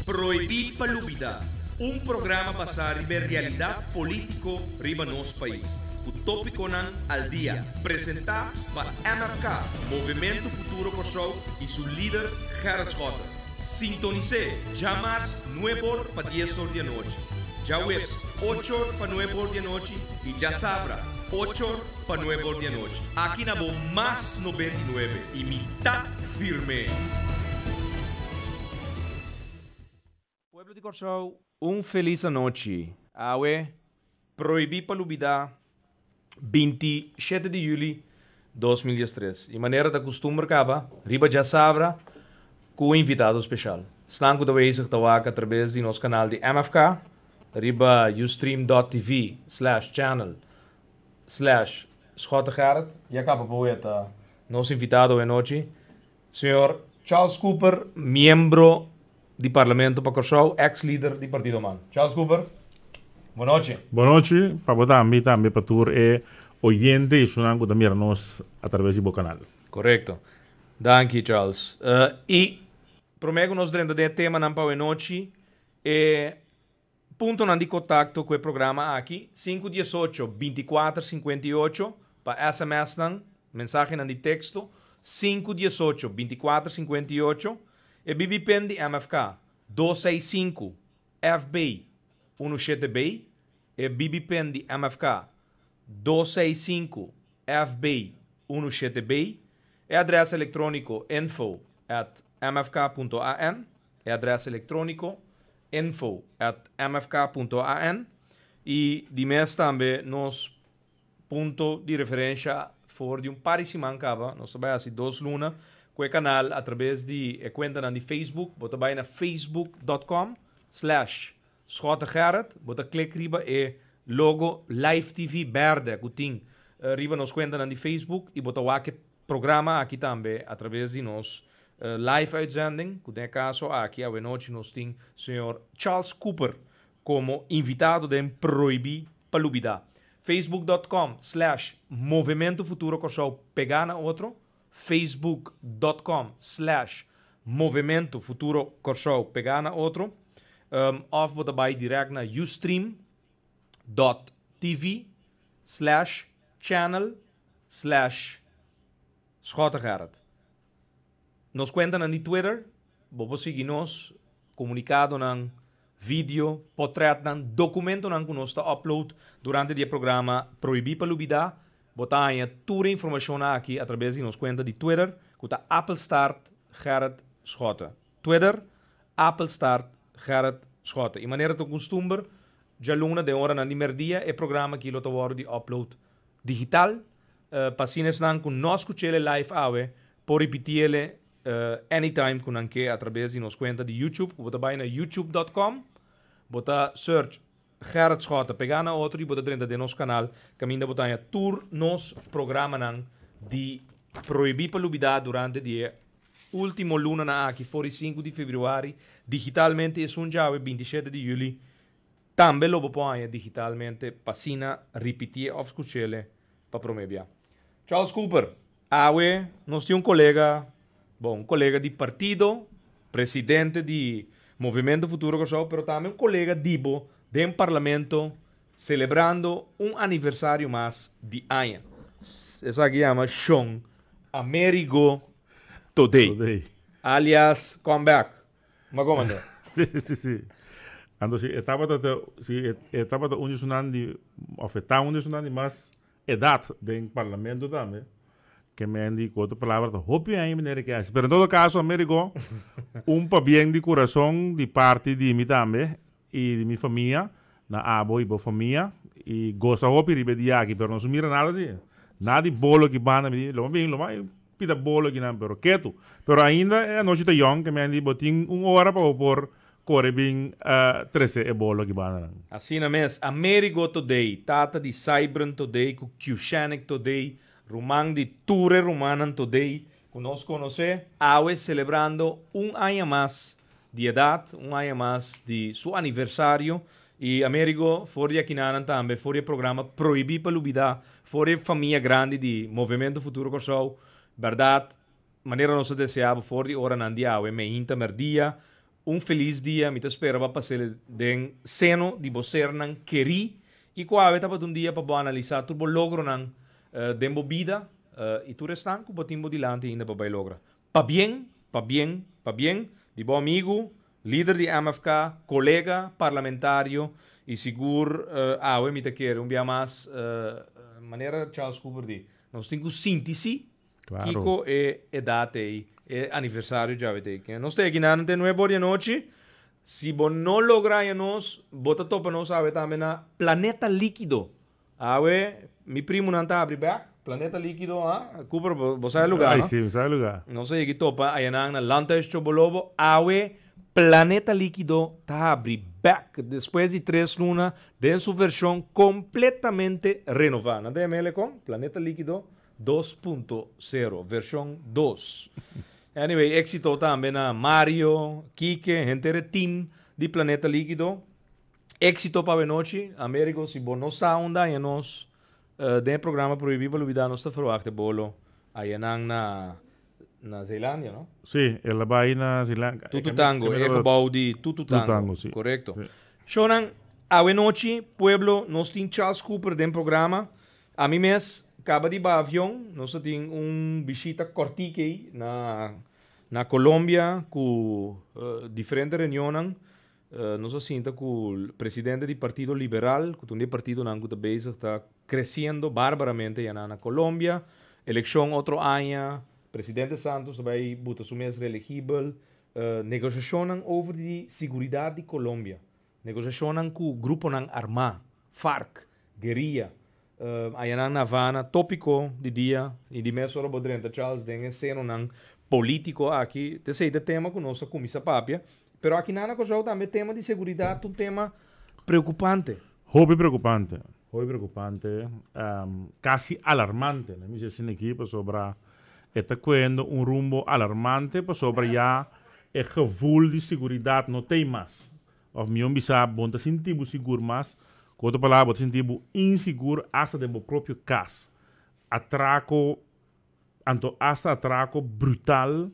Prohibí pa Lubidá, un programa basá riba e realidat polítiko riba nos pais, ku tópikonan al dia, presentá pa MFK, Movementu Futuro Kòrsou, i su lider Gerrit Schotte. Sintonis'é djamars nueb'or pa dies'or di anochi, djaweps och'or pa nueb'or di anochi i djasabra och'or pa nueb'or di anochi. Aki na bo Mas 99 i mi ta firme! Pueblo di Kòrsou, un felis anochi. Awe, prohibí pa lubidá, 27 di yüli 2013. I manera ta kustumber kaba, riba djasabra ku un invitado speshal. Esnan ku ta bezig ta wak atrabes di nos kanal di MFK riba ustream.tv slash channel slash Schotte Gerrit ya kaba pa weta nos invitado awe nochi. Señor Charles Cooper, miembro di Parlamento pa Kòrsou, ex lider di Partido man. Charles Cooper, bon nochi. Bon nochi pa bo tambe y tambe pa tur e oyente y esunnan cu ta mira nos a traves di bo canal. Corecto. Danki Charles. Y prome cu nos drenta den e temanan pa awenochi, e puntonan di contacto cu e programa aki, sinku diesocho, binticuater sinkuenta i ocho pa SMS-nan, mensahenan di texto, 518 24 58, e BB PIN di MFK, 265 FB 17B, e BB PIN di MFK, 265 FB 17B, e adres elektróniko info@mfk.an, e adres elektróniko info@mfk.an i di mes tambe nos punto di referensia for di un par di siman kaba, nos ta bai hasi 2 luna ku e kanal a traves di e kuentanan di Facebook. Bo ta bai na facebook.com/SchotteGerrit, bo ta klik riba e logo Live TV berde ku tin riba nos kuentanan di Facebook i bo ta wak e programa aki tambe a traves di nos live uitzending, ku den kaso aki awenochi nos tin señor Charles Cooper komo invitado den Prohibí pa Lubidá. facebook.com/MovementoFuturoKòrsou pegá na otro, facebook.com/MovementoFuturoKòrsou pegá na otro, òf bo ta bai direkt na ustream.tv/channel/SchotteGerrit. Nos kuentanan di Twitter, bo por sigui nos komunikadonan, video, portretnan, dokumentonan ku nos ta upload durante di e programa Prohibí pa Lubidá. Bo ta haña tur e informashon aki a traves di nos kuenta di Twitter, ku ta @GerritSchotte. Twitter, @GerritSchotte. I manera ta kustumber, djaluna den oranan di merdia, e programa aki lo ta wòrdu di upload digital, pa asina esnan ku no skuch'é live awe, por ripitié anytime ku nan ke a traves di nos kuenta di YouTube, ku bo ta bai na youtube.com, bo ta search Gerrit Schotte, pegá na otro i bo ta drenta den nos kanal, kaminda bo ta haña tur nos programanan di Prohibí pa Lubidá durante di e último lunanan aki, for di 5 di febrüari, digitalmente esun djawe 27 di yüli, tambe lo bo por haña digitalmente pa asina ripitié òf skuch'é pa promé bia. Charles Cooper, awe nos tin un kolega, bon, un kolega di partido, presidente di Movementu Futuro Kòrsou, pero tambe un kolega di bo den parlamento selebrando un aniversario mas di aña. Esaki yama Shon Amerigo Thodé. Thodé. Alias Comeback. Ma kon anda? Si. Anto si e tabata ta si e tabata un di esunnan di of e ta un di esunnan di mas edat den parlamento tambe. Ke men di ku otro palabra ta hopi aña manera ke hasi. Pero en todo caso Amerigo, un pabien di kurason di parti di mi tambe i di mi famia na abo i bo famia i gosa hopi riba e dia aki pero no su mira nada si. Nada di bolo aki banda mi di lo bin lo bai pida bolo akinan pero ketu. Pero ainda e anochi ta yòn ke men di bo tin un ora pa bo por kore bin trese e bolo aki banda nan. Asina mes, Amerigo Thodé, tata di Cybran Thodé ku Qshanic Thodé, ruman di tur e rumannan Thodé ku nos konosé, awe selebrando un aña mas di edat, un aña mas di su aniversario. I Amerigo, for di akinanan tambe, for di e programa Prohibí pa Lubidá, for di e famia grandi di Movementu Futuro Kòrsou, bèrdat, manera nos a deseá bo for di oranan di awe, meinta, mèrdia. Un felis dia, mi ta spera bo a pas'e den seno di bo sernan kerí i ku awe tabata un dia pa bo analisá tur bo logronan den bo bida i tur esnan ku bo tin bo dilanti ainda pa bai logra. Pabien, pabien, pabien di bo amigu, lider di MFK, kolega parlamentario i sigur awe mi ta kere un bia mas manera Charles Cooper di, nos tin ku sinti si Kiko e edat ei, e aniversario djawe ta ei. Nos ta aki nan te nuebe or di anochi. Si bo no logra haña nos, bo ta topa nos awe tambe na Planeta Likido. Awe mi primonan ta habri bek, Planeta Likido, ha? Cooper, bo, bo sa e lugar, Ai, no? si, mi sa e lugar. Nos a yegi topa ayanan na Landhuis Chobolobo. Awe Planeta Likido ta habri bek despues di tres luna den su vershon kompletamente renová. Nan ta yama el kon? Planeta Likido 2.0, vershon 2. Anyway, éxito tambe na Mario, Kike, henter e team di Planeta Likido. Éxito pa awenochi. Amerigo, si bo no sa unda haña nos den e programa Prohibí pa Lubidá, nos ta verwachta bolo ayanan na na Zeelandia, no? Sí, el a bai na Zeelandia. Tutu Tango, e gebouw di Tutu Tutu Tango. Tango, sí. Korekto. Sí. Shownan, awenochi, pueblo, nos tin Charles Cooper den programa. Ami mes kaba di baha avion, nos a tin un bishita kòrtik ei na na Colombia ku diferente reunionnan. Nos a sinta ku presidente di Partido Liberal, ku ta un di e partidonan ku ta bezig ta kresiendo barbaramente yaná na Colombia. Elekshon otro aña, presidente Santos ta bai buta su mes reelegibel. Negosiashonnan over di siguridat di Colombia, negosiashonnan ku gruponan armá, FARC, guerilla, ayanan na Havana, tópiko di dia i di mes ora bo drenta Charles den e senonan polítiko aki, ta esei ta e tema ku nos a kuminsá papia. Pero aki nan na Kòrsou tambe e tema di seguridat ta un tema preokupante. Hopi preokupante, hopi preokupante, kasi alarmante, mi bisa asina aki pasobra e ta koendo un rumbo alarmante pasobra ya e gevoel di seguridat no ta ei mas. Òf mihó bisa bo no ta sinti bo sigur mas, ku otro palabra bo ta sinti bo insigur asta den bo propio kas. Atrako Anto asta atraco brutal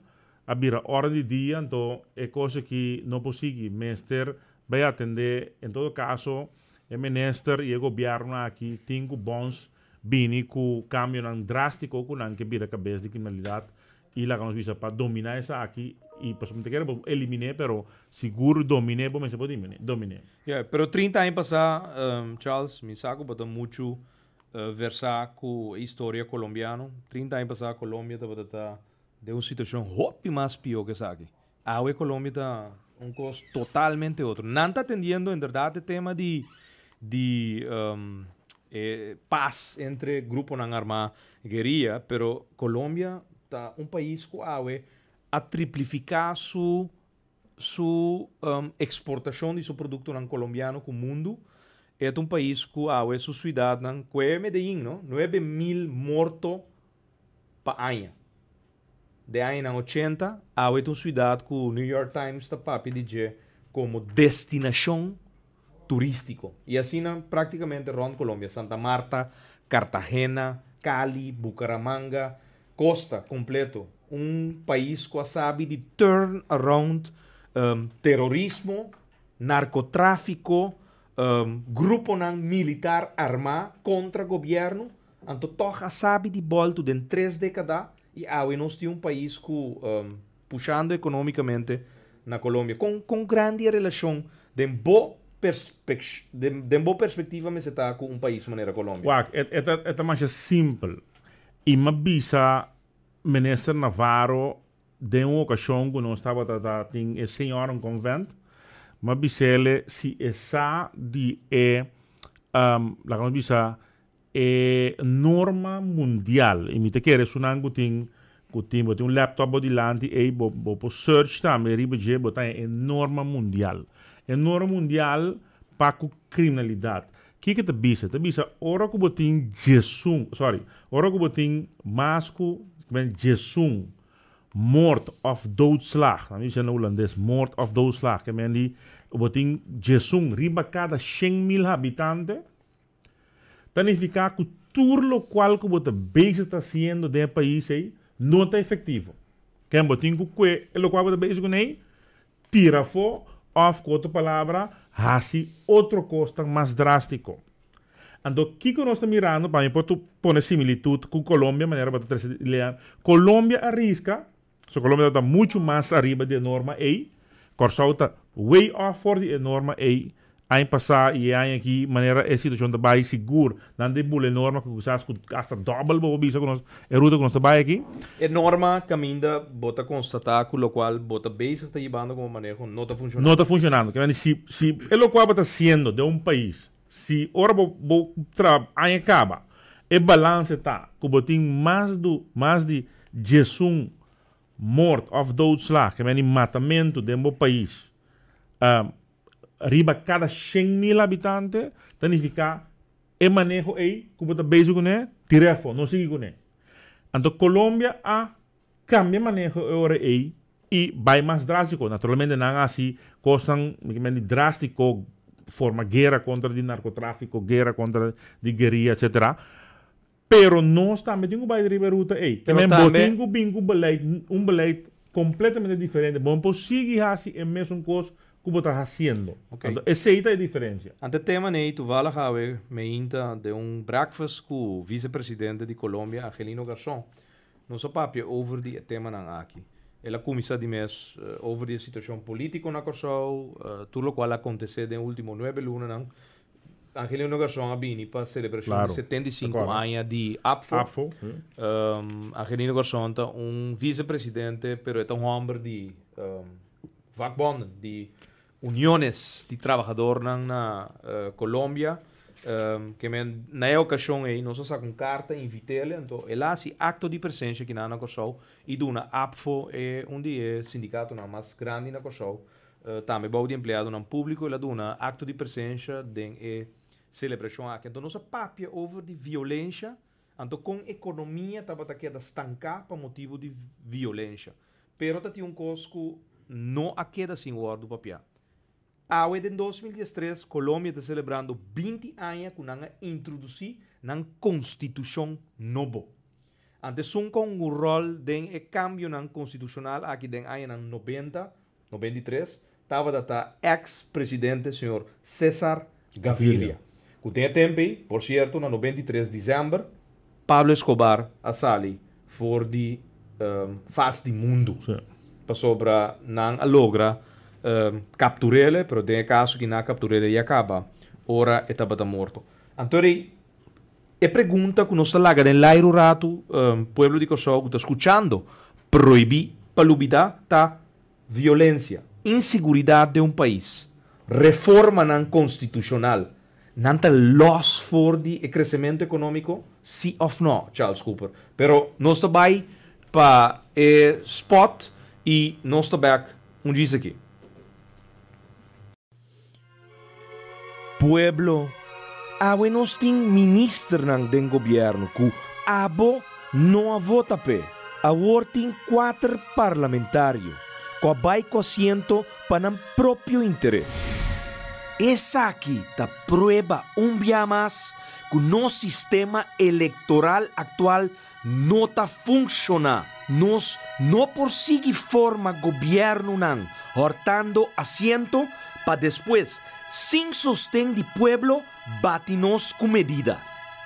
a bira orden di dia, anto e cos aki no por sigui. Mester bay atende, en todo caso e minister y e gobierno aki tin cu bons bini cu cambionan drastico cu nan ke bira cabes di criminalidad y laga nos bisa pa domina esaki y pasobra mi ta kere bo elimine pero sigur domine bo mester por domine. Ya, pero 30 aña pasa, Charles, mi sa cu bo ta mucho Versá ku e historia kolombiano, 30 aña pasá Colombia tabata ta den un situashon hopi mas pió ku esaki. Awe Colombia ta un kos totalmente otro. Nan ta atendiendo en bèrdat e tema di di e pas entre gruponan armá, gueria, pero Colombia ta un pais ku awe a triplifiká su su eksportashon di su produktonan kolombiano ku mundu. E ta un pais ku awe su suidatnan ku e Medellin no, 9000 morto pa aña. Den añanan 80, awe ta un suidat ku New York Times ta papia di dje komo destinashon turístiko. I asina práktikamente rònt Colombia, Santa Marta, Cartagena, Cali, Bucaramanga, Costa completo. Un pais cu a sabi di turn around terorismo, narcotrafico, gruponan militar arma contra gobierno, anto toch a sabi di bolto den tres decada y awe nos tin un pais cu pushando economicamente na Colombia. Con con grandi e relacion den bo den bo perspectiva mester ta cu un pais manera Colombia? Wak, e ta masha simpel. I m'a bisa Minister Navarro den un okashon ku nos tabata ta tin e Seniorenconvent, m'a bis'ele si e sa di e, laga nos bisa, e norma mundial. I mi ta kere esunnan ku tin, ku tin, bo tin un laptop bo dilanti ei, bo bo por search tambe riba dje, bo ta haña e norma mundial. E norma mundial pa ku kriminalidat. Kiko ta bisa? Ta bisa ora ku bo tin djesun, sorry, ora ku bo tin mas ku djesun moord of doodslag, nan bisa na hulandes moord of doodslag, ke men di bo tin djesun riba kada 100.000 habitante, ta nifiká ku tur lokual ku bo ta bezig ta hasiendo den e pais ei no ta efektivo. Ken bo tin ku kue e lokual bo ta bezig kuné ei? Tira afó òf ku otro palabra hasi otro kosnan mas drástiko. Anto kiko nos ta mirando, pa mi por tu pone similitut ku Colombia manera bo ta trese lea, Colombia a riska, so Colombia tabata muchu mas ariba di e norma ei, Kòrsou ta way off for di e norma ei, Aña pasá i e aña aki manera e situashon ta bai sigur nan ta e bula e norma ku kisas ku hasta dòbel bo por bisa ku nos e ruta ku nos ta bai aki. E norma kaminda bo ta konstatá ku lokual bo ta bezig ta yibando komo maneho no ta funshonando. No ta funshonando. Ke mende si si e lokual bo ta hasiendo den un pais si ora bo bo tra aña kaba e balanse ta ku bo tin mas du mas di diesun mort òf doodslag ke mende matamentu den bo pais riba kada 100.000 habitante, ta nifiká e maneho ei ku bo ta bezig kuné, tir'é afó, no sigui kuné. Anto Colombia a kambia maneho e ora ei i bai mas drástiko. Naturalmente nan a hasi kosnan drástiko, forma guera kontra di narkotráfiko, guera kontra di gueria, etsetera. Pero nos tambe tin ku bai riba e ruta ei. Pero Bo tambe. tin ku bin ku beleid, un beleid kompletamente diferente. Bo no por sigui hasi e mesun kos ku bo ta hasiendo. Ok. Anto esei ta e diferensia. Ante tema nei toevallig awe meinta den un breakfast ku vicepresidente di Colombia Angelino Garzón. Nos a papia over di e temanan aki. El a kuminsá di mes over di e situashon polítiko na Kòrsou, tur lokual a akontesé den último nuebe lunanan. Angelino Garzón a bini pa selebrashon di 75 aña di APFO. APFO. Angelino Garzón ta un vicepresidente, pero e ta un hòmber di vakbonden, di uniones di trabahadornan na Colombia. Ke men na e okashon ei nos a saka un karta invit'el, anto el a hasi akto di presensia kinan na Kòrsou i duna APFO, e un di e sindikatonan mas grandi na Kòrsou, Tambe bou di empleadonan públiko el a duna akto di presensha den e selebrashon aki. Anto nos a papia over di violensha, anto kon ekonomia tabata keda stanká pa motibu di violensha. Pero ta tin un kos ku no a keda sin wòrdu papiá. Awe den 2013 Colombia ta selebrando 20 aña ku nan a introdusí nan konstitushon nobo. Anto esun kon un ròl den e kambionan konstitushonal aki den añanan 90, 93, tabata ta ex presidente señor Cesar Gaviria, cu den e tempo ey, por cierto, na 93 december, Pablo Escobar a sali for di faz di mundo, pasobra nan a logra capturele, pero den e caso ki nan a capturele ya caba ora e tabata morto. Anto rey, e pregunta ku nos ta laga den lairu ratu, pueblo di Kòrsou ku ta skuchando, prohibí pa lubidá ta violensia, insiguridat den un pais, reformanan konstitushonal, nan ta lòs for di e kresementu ekonómiko, sí òf nò, Charles Cooper? Pero nos ta bai pa e spòt i nos ta bèk un djis aki. Pueblo, awe nos tin ministernan den gobierno cu abo no a vota p'e. Awor tin cuater parlamentario cu a bay cu asiento pa nan propio interes. Esaki ta prueba un bia mas cu nos sistema electoral actual no ta funciona. Nos no por sigui forma gobiernonan hortando asiento pa despues, sin sosten di pueblo, bati nos cu medida.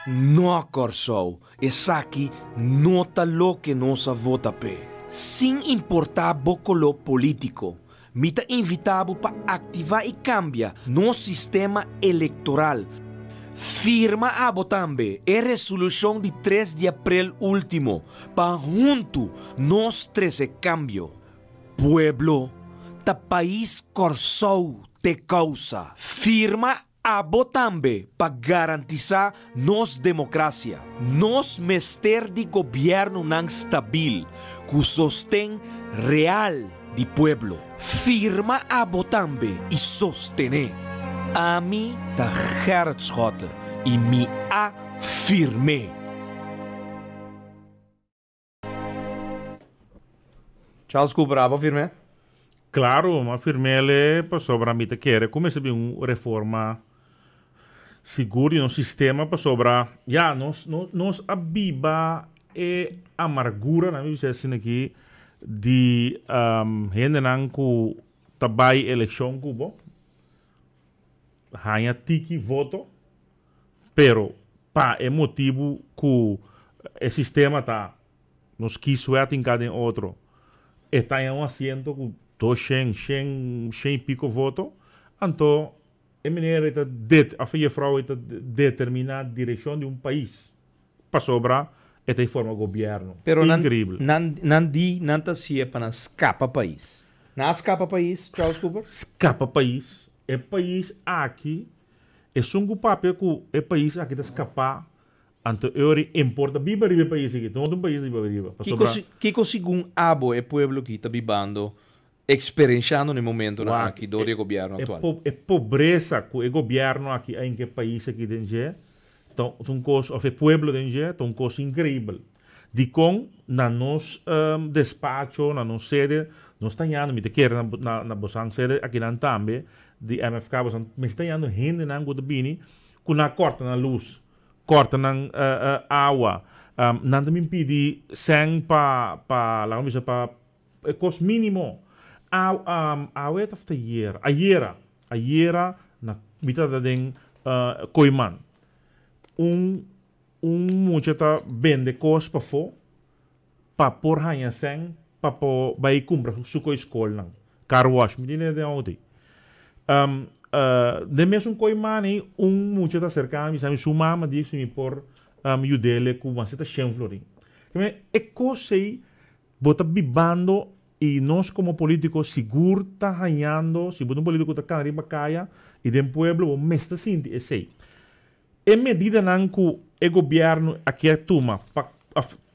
No, Kòrsou, esaki no ta loke nos a vota p'e. Sin importa bo color politico, mi ta invita bo pa activa y cambia nos sistema electoral. Firma abo tambe e resolucion di 3 di april ultimo pa huntu nos trece cambio. Pueblo, ta pais Kòrsou t'e causa. Firma Abo tambe pa garantisá nos demokrasia. Nos mester di gobièrnunan stabil ku sosten real di pueblo. Firma abo tambe i sostené. Ami ta Gerrit Schotte i mi a firm'é. Charles Cooper, abo firm'é? Claro, m'a firm'é pasobra mi ta kere ku mester bin un reforma sigur di nos sistema pasobra ya nos nos a biba e amargura, nan mi bisa asina aki, di hendenan ku. Ta bai elekshon ku bo, haña tiki voto, pero pa e motibu ku e sistema ta nos kieswet hinká den otro, e ta haña un asiento ku 200, 100, 100 i piko voto, anto e meneer ei ta det òf e jefrou ei ta determiná direkshon di un pais pasobra e ta forma gobièrnu. Pero nan, Inkreibel. Nan, nan di nan ta hasié pa nan skapa pais. Nan a skapa pais, Charles Cooper? Skapa pais? E pais aki, esun ku papia ku e pais aki ta skapá, anto e ora ei importa biba riba e pais aki. No ta un pais di biba riba, Kiko, pasobra. Kiko segun abo e pueblo aki ta bibando, eksperenshando na e momentonan Wak, aki dor di e gobièrnu e aktual? po, e pobresa ku e gobièrnu aki a hinka e pais aki den dje, ta un kos, òf e pueblo den dje, ta un kos inkreibel. Dikon na nos despacho, na nos sede, nos ta yando, mi ta kere na na na bosan sede akinan tambe di MFK, bosan mester ta yando hendenan ku ta bini ku nan a kòrta nan lus, kòrta nan awa, nan ta bin pidi sèn pa pa laga mi bisa pa e kos mínimo. Awe ta ayera, ayera, ayera na mi tabata den Kooiman, un Un mucha ta bende kos pafó pa por haña sèn pa por bai kumpra su koi skolnan. Car wash, mi tin den outo ei. Den mesun koi mani un mucha ta aserká mi bisa mi su mama di si mi por yud'é ku masita shen florin. E kos ei bo ta bibando i nos komo polítiko sigur ta hañando, si bo ta un polítiko ta kana riba kaya i den pueblo bo mester sinti esei. E medidanan ku e gobièrnu a kier tuma pa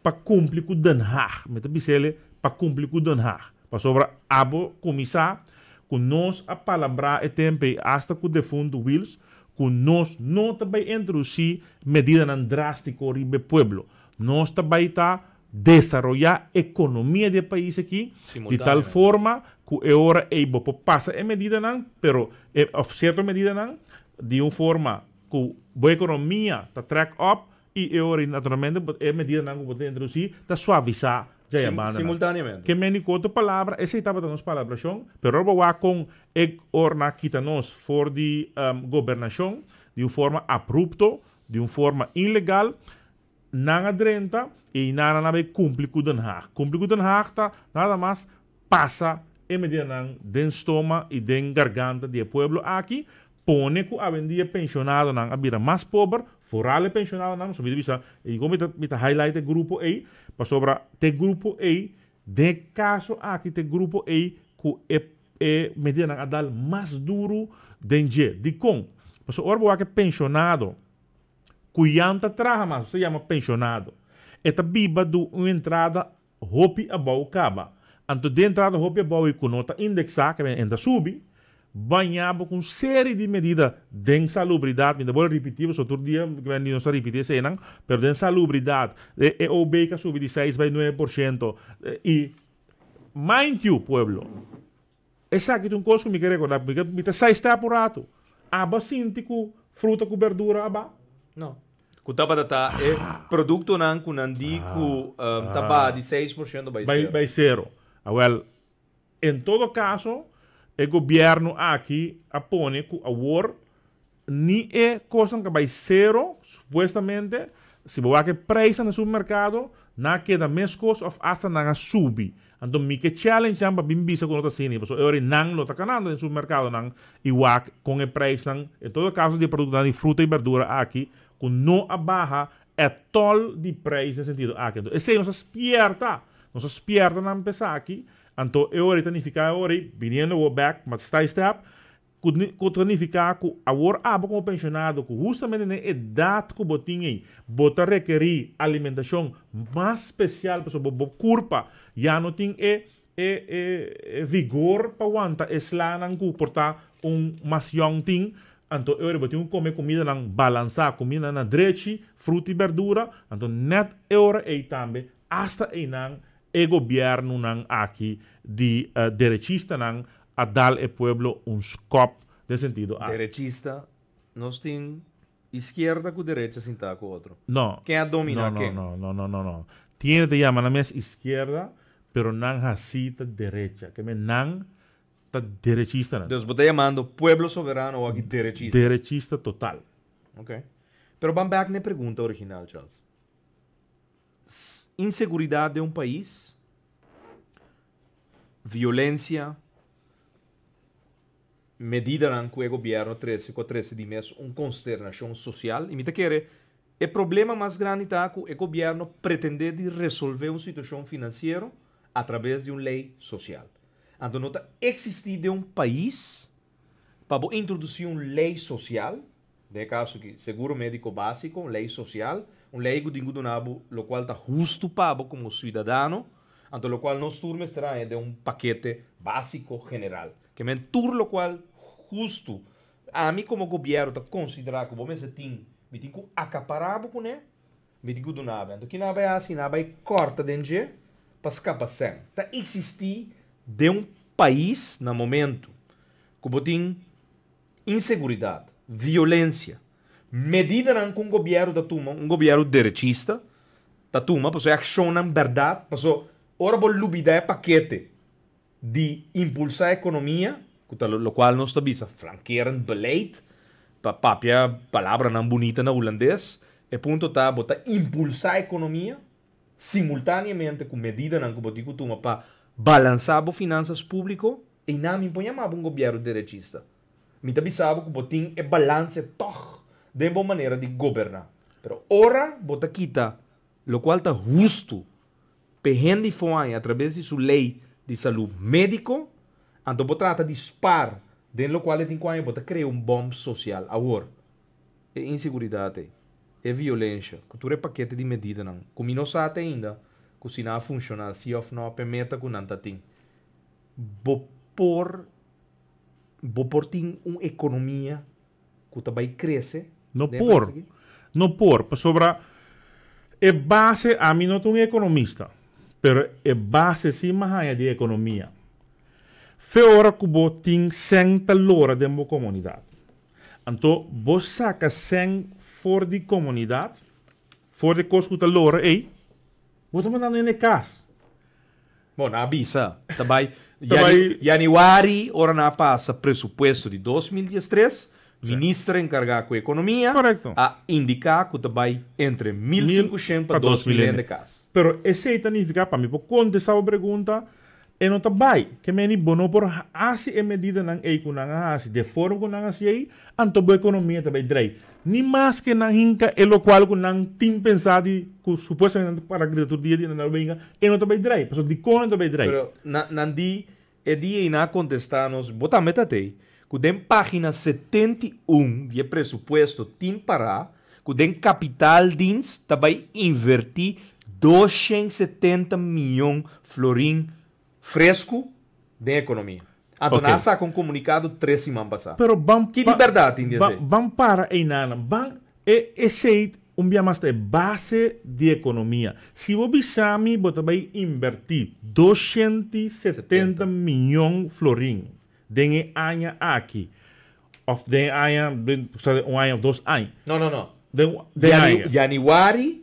pa kumpli ku Den Haag, mi ta bis'el pa kumpli ku Den Haag, pasobra abo kuminsá ku nos a palabrá e tempu ei asta ku defuntu Wiels ku nos no ta bai introdusí medidanan drástiko riba e pueblo. Nos ta bai ta desaroyá ekonomia di e pais aki di tal forma ku e ora ei bo por pasa e medidanan, pero e òf sierto medidanan di un forma ku bo ekonomia ta trek op i e ora ei naturalmente e medidanan ku bo ta introdusí ta suavisá djaya bandanan. Simultaneamente. Ke men di ku otro palabra esei tabata nos palabrashon, pero ora bo wak kon e ora nan a kita nos for di gobernashon di un forma abrupto, di un forma ilegal, Nan a drenta i nan a bai kumpli ku Den Haag. Kumpli ku Den Haag ta nada mas pasa e medidanan den stoma i den garganta di e pueblo aki, pone ku awendia penshonadonan a bira mas pober, foral e penshonadonan, pasobra mi ta bisa, i kon mi ta highlight e grupo ei, pasobra ta e grupo ei, den e kaso aki ta e grupo ei ku e e medidanan a dal mas duru den dje. Dikon? Pasobra ora bo wak e penshonado, Ku yan ta traha mas, sa yama penshonado. E ta biba du un entrada hopi abou kaba. Anto den entrada hopi abou ei ku no ta indeksá, ke men ta subi, bañá bo ku un seri di medida den salubridat, mi ta bolbe ripití pasobra tur dia ke nos ta ripití eseinan, pero den salubridat, e OB ka subi di seis bai 9% i mind you pueblo, Esaki ta un kos ku mi ke rekordá, mi ke mi ta sai stèp un ratu. Abo a sinti ku fruta ku berdura a ba? No. Ku tabata ta e produktonan ku nan di ku ta baha di 6% bai sero. Bai sero. Awèl, en todo kaso, e gobièrnu aki a pone ku awor Ni e kosnan ka bai sero, supuestamente, si bo wak e preisnan den supermerkado, nan a keda meskos òf asta nan a subi. Anto mi ke challenge nan pa bin bisa ku no ta asina, pasobra e ora ei nan lo ta kanando den supermerkadonan i wak kon e preisnan, en todo kaso di e produktonan di fruta i berdura aki, ku no a baha ètòl di preis den sentido aki. Anto esei nos a spierta, nos a spierta nan pa esaki, anto e ora ei ta nifiká e ora ei, biniendo awor bèk, mas stap stap, Ku ta nifiká ku awor abo komo penshonado ku hustamente na e edat ku bo tin ei, bo ta rekerí alimentashon mas spesial pasobra bo kurpa ya no tin e e e vigor pa wanta e slanan ku por ta un mas yòn tin. Anto e ora bo tin ku kome kumidanan balansá, kumidanan na drechi, fruta i bèrdura. Anto nèt e ora ei tambe asta einan e gobièrnunan aki di derechistanan a dal e pueblo un skòp den sentido aki. Derechista, nos tin iskierda ku derecha sintá ku otro. No. Ken a dominá ken? No, no, no, no, no. Tiene ta yama nan mes iskierda, pero nan hasí ta derecha. Ke men nan. Ta derechistanan. Dus bo ta yamando Pueblo Soberano aki derechista? Derechista total. Ok. Pero ban bek na e pregunta original, Charles. Inseguridat den un pais, violencia, medidanan ku e gobierno trese ku a trese di mes un konsternashon sosial i mi ta kere e problema mas grandi ta ku e gobierno pretende di resolve un situashon finansiero a traves di un lei sosial. Anto no ta eksistí den un pais pa bo introdusí un lei sosial, den e kaso aki seguro médiko básiko, un lei sosial, un lei ku tin ku duna bo lokual ta hustu pa bo komo siudadano, anto lokual nos tur mester haña den un pakete básiko general. Ke men tur lokual hustu ami komo gobièrnu ta konsiderá ku bo mester tin, mi tin ku akapará bo kuné, Mi tin ku duna bo. Anto kina a bai hasi? Nan a bai kòrta den dje pa skapa sèn. Ta eksistí den un pais na momentu ku bo tin inseguridat, violensia, medidanan ku un gobièrnu ta tuma, un gobièrnu derechista ta tuma, pasobra e akshonnan bèrdat, pasobra ora bo lubidá e pakete di impulsá ekonomia, ku ta lokual nos ta bisa flankerend beleid, pa papia palabranan bunita na hulandes, e punto ta bo ta impulsá ekonomia simultaneamente ku medidanan ku bo tin ku tuma pa balansá bo finansas públiko, einan mi por yama bo un gobièrnu derechista. Mi ta bisa bo ku bo tin e balanse tòg den bo manera di goberná. Pero ora bo ta kita lokual ta hustu P'e hende foaña atrabes di su lei di salú médiko, anto bo trata di spar den lokual e tin ku aña bo ta krea un bòm sosial. Awor, e inseguridat ei, e violensha, ku tur e pakete di medidanan ku mi no sa te ainda ku si nan a funshoná si òf nò p'e meta ku nan ta tin, bo por bo por tin un ekonomia ku ta bai krese No den e por. pais aki? No por, pasobra e base, ami no ta un ekonomista, pero e base si mi a haña di ekonomia. Fe ora ku bo tin sèn ta lora den bo komunidat. Anto bo saka sèn for di komunidat, for di kos ku ta lora ei, bo ta manda nan e kas. Bon, nan a bisa, ta bai Januari ora nan a pasa presupuesto di 2013, minister encarga cu economia a indica cu ta bai entre 1500 pa 2000 hende cas. Pero esey ta nifica, pa mi por contesta bo pregunta, e no ta bai. Ke meni bo no por haci e medidanan ey cu nan a haci, de forma cu nan a haci ey, anto bo economia ta bai drai. Ni maske nan hinka e lokual ku nan tin pensá di ku supuestamente nan ta para grita tur dia di nan lo hinka, e no ta bai drai. Pasobra dikon e no ta bai drai? Pero na nan di e dia ei nan a kontestá nos, bo tambe ta tei, ku den página 71 di e presupuesto tin pará ku den Kapitaaldienst ta bai invertí 270 mion florin Fresku den ekonomia. Anto nan a saka un komunikado tres siman pasá. Pero ban Ki di bèrdat tin di esei? Ban para einanan. Ban e esei un bia mas ta e base di ekonomia. Si bo bisa mi bo ta bai inbertí 270 miyon florin den e aña aki òf den e aña un aña òf dos aña. No, no, no. Den den aña. Januari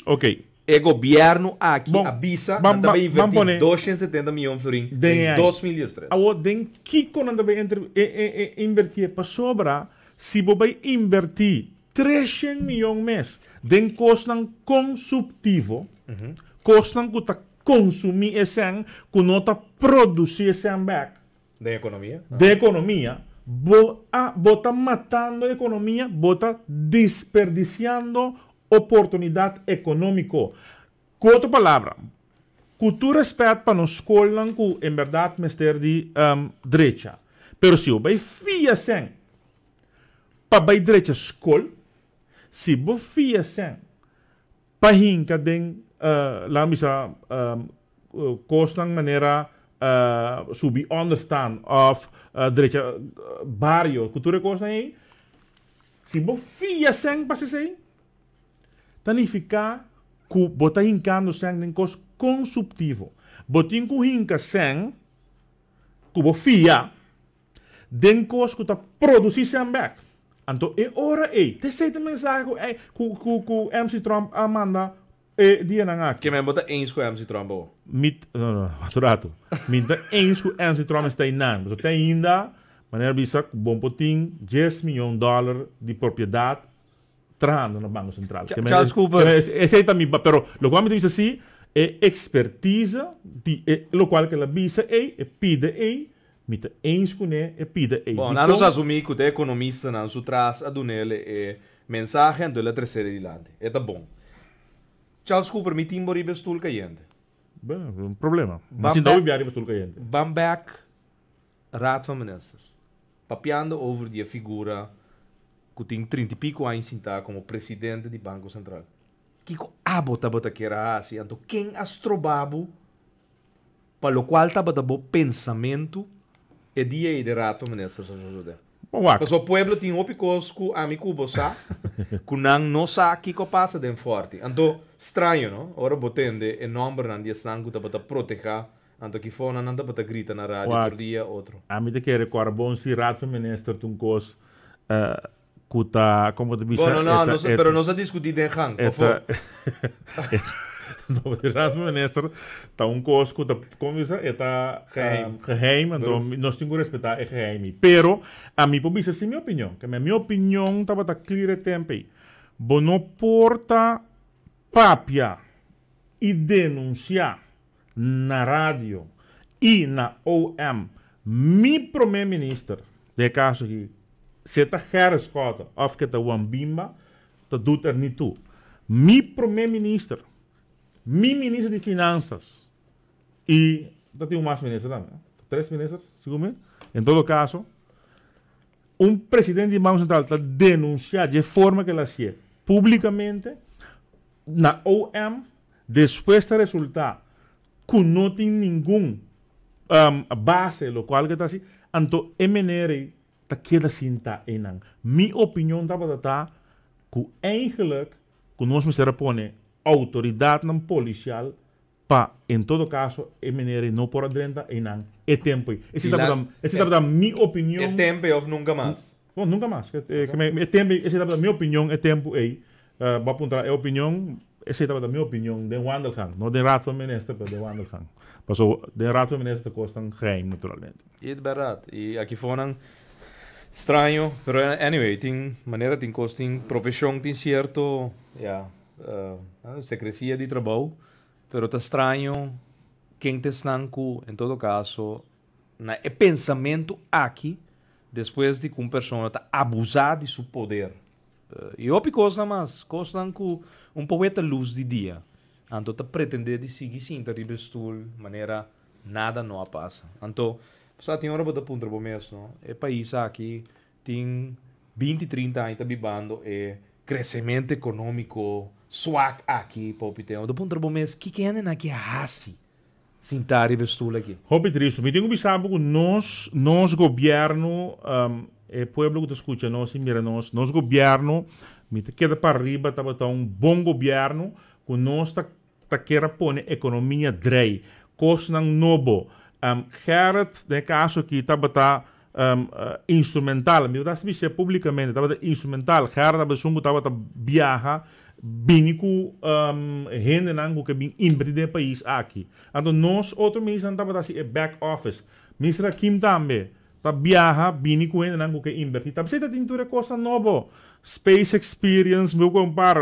e gobièrnu aki a bisa nan ta bai invertí 270 miyon florin den 2013. Awor den kiko nan ta bai invertí? Pasobra si bo bai invertí 300 miyon mes den kosnan konsuptivo, kosnan ku ta konsumí e sèn, ku no ta produsí e sèn bèk. Den ekonomia. Den ekonomia, bo a bo ta matando ekonomia, bo ta desperdisiando oportunidat ekonómiko. Ku otro palabra, ku tur rèspèt pa nos skolnan ku en bèrdat mester di drecha, pero si bo bai fia sèn pa bai drecha skol, si bo fia sèn pa hinka den laga mi bisa kosnan manera subi onderstand of drecha bario ku tur e kosnan ei, si bo fia sèn pa esei ta nifiká ku bo ta hinkando sèn den kos konsuptivo. Bo tin ku hinka sèn ku bo fia den kos ku ta produsí sèn bèk. Anto e ora ei, ta esei ta mensahe ku ku ku MC Trump a manda. E dianan aki. Ke men bo ta eens ku MC Tromp awo? Mi, no, no, wak un ratu. Mi ta eens ku MC Tromp esta einan. Pasobra te ainda, manera bisa ku bon por tin dies miyon dòler di propiedat trahando na Banko Sentral. Ke men, Charles Cooper. Esei ta mi, pero lokual mi ta bisa si, e ekspertise di e lokual ku el a bisa ei, e pida ei, mi ta eens kuné e pida ei. Bon, nan nos asumí ku ta ekonomistanan su tras a dun'el e Mensahe anto el a tresé dilanti. E ta bon. Charles Cooper, mi tin bo riba e stul kayente. Bueno, un problema. Mi sinta hopi bia riba stul kayente. Ban bek Raad van Ministers. Papiando over di e figura ku tin trinta i piko aña sintá komo presidente di Banko Sentral. Kiko abo tabata kier a hasi? Anto ken a stroba bo pa lokual tabata bo pensamentu e dia ei den Raad van Ministers a sosodé? Bon wak. Pasobra pueblo tin hopi kos ku ami ku bo sa ku nan no sa kiko pasa den Forti. Anto, straño no, ora bo tende e nòmbernan di esnan ku tabata protehá, anto ki fonan nan tabata grita na radio Wak, tur dia otro. ami ta kere kòrda bon si Raad van Minister ta un kos ku ta, komo ta bisa, Bon, no, no, e ta, nos, e pero ta, nos a diskutí den gang, e pafó. ta, no, di Raad van Minister ta un kos ku ta, komo bisa, e ta Geheim. geheim, anto nos tin ku respetá e geheim ei. Pero ami por bisa si mi opinion, ke mi opinion tabata klir e tempu ei. Bo no por ta papia i denunsiá na radio i na OM mi prome minister, den e kaso aki, si e ta Gerrit Schotte of ke ta Juan Bimba, ta doet er niet toe. Mi prome minister, mi minister di finansas i ta tin un mas minister tambe, tres minister segun mi, en todo kaso, un presidente di Banko Sentral ta denunsia dje forma ke el a hasié publikamente na OM, Despues ta resulta cu no tin ningun base locual ke ta haci, anto e meneer ey ta keda sinta eynan. Mi opinion tabata ta cu eigenlijk cu nos mester a pone autoridadnan policial pa en todo caso e meneer ey no por a drenta eynan e tempo ey. Esey tabata, esey tabata mi opinion. E tempo ey of nunca mas? No, nunca mas. E tempo ey, esey tabata mi opinion e tempo ey. Bo a puntra e opinion, esey tabata mi opinion den wandelgang. No den Raad van Minister, pero den wandelgang. Paso den Raad van Minister ta kosnan geheim naturalmente. I ta bèrdat. I aki fonan straño, pero anyway, tin manera tin kos, tin profeshon tin sierto, ya, sekresia di trabou, pero ta straño ken ta esnan ku en todo kaso na e pensamentu aki despues di ku un persona ta abusá di su poder. I hopi kosnan mas, kosnan ku un poeta lus di dia, anto ta pretendé di sigui sinta riba e stul manera nada no a pasa. Anto, sa tin ora bo ta puntra bo mes, no, e pais aki tin binti, trinta aña ta bibando e kresementu ekonómiko swak aki pa hopi tempu. Bo ta puntra bo mes, kiko hendenan aki a hasi sintá riba e stul aki? Hopi tristu. Mi tin ku bisa bo ku nos, nos gobièrnu, e pueblo ku ta skucha nos i mira nos, nos gobièrnu, mi ta keda pa riba tabata un bon gobièrnu ku nos ta ta kier a pone ekonomia drei, kosnan nobo. Gerrit den e kaso aki tabata instrumental, mi ta bis'é publikamente, tabata instrumental. Gerrit tabata esun ku tabata biaha bini ku hendenan ku ke bin invertí den e pais aki. Anto nos otro ministernan tabata hasi e back office. Minister Hakim tambe Ta biaha bini ku hendenan ku ke invertí. Ta bisei ta tin tur e kosnan nobo. Space Experience, mi ku un par,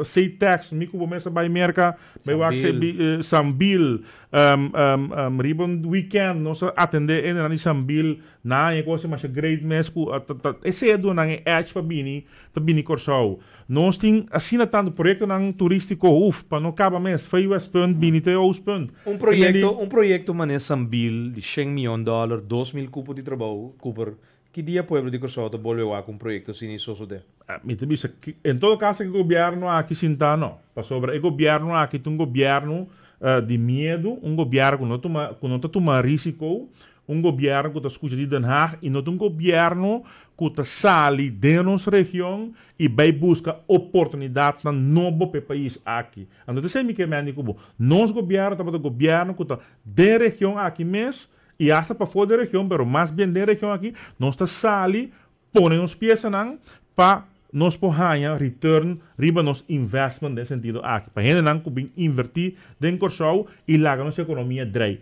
Ctex, mi ku bo mes a bai Merka, bai wak Sambil, riba un weekend nos a atendé hendenan di Sambil, nan haña e kos masha great mes ku ta esei a duna nan e edge pa bini, ta bini Kòrsou. Nos tin asina tantu proyektonan turístiko, uf, pa no kaba mes, fei Westpunt bini te Oostpunt. Un proyekto, un proyekto manera Sambil di shen mion dòler, 2000 kupo di trabou, Cooper, ki dia pueblo di Kòrsou ta bolbe wak un proyekto asina i sosodé? Mi ta bisa, en todo kaso e gobièrnu aki sintá no, pasobra e gobièrnu aki ta un gobièrnu di miedu, un gobièrnu ku no tuma, ku no ta tuma risiko, Un gobierno cu ta scucha di Den Haag y no ta un gobierno cu ta sali den nos region y bay busca oportunidadnan nobo pa e pais aki. Anto ta esey mi ke mende cu bo. Nos gobierno tabata gobierno cu ta den region aki mes y hasta pafo den region pero mas bien den region aki nos ta sali pone nos piesanan pa. nos por haña return riba nos investment den sentido aki. Pa hendenan ku bin invertí den Kòrsou i laga nos ekonomia drei.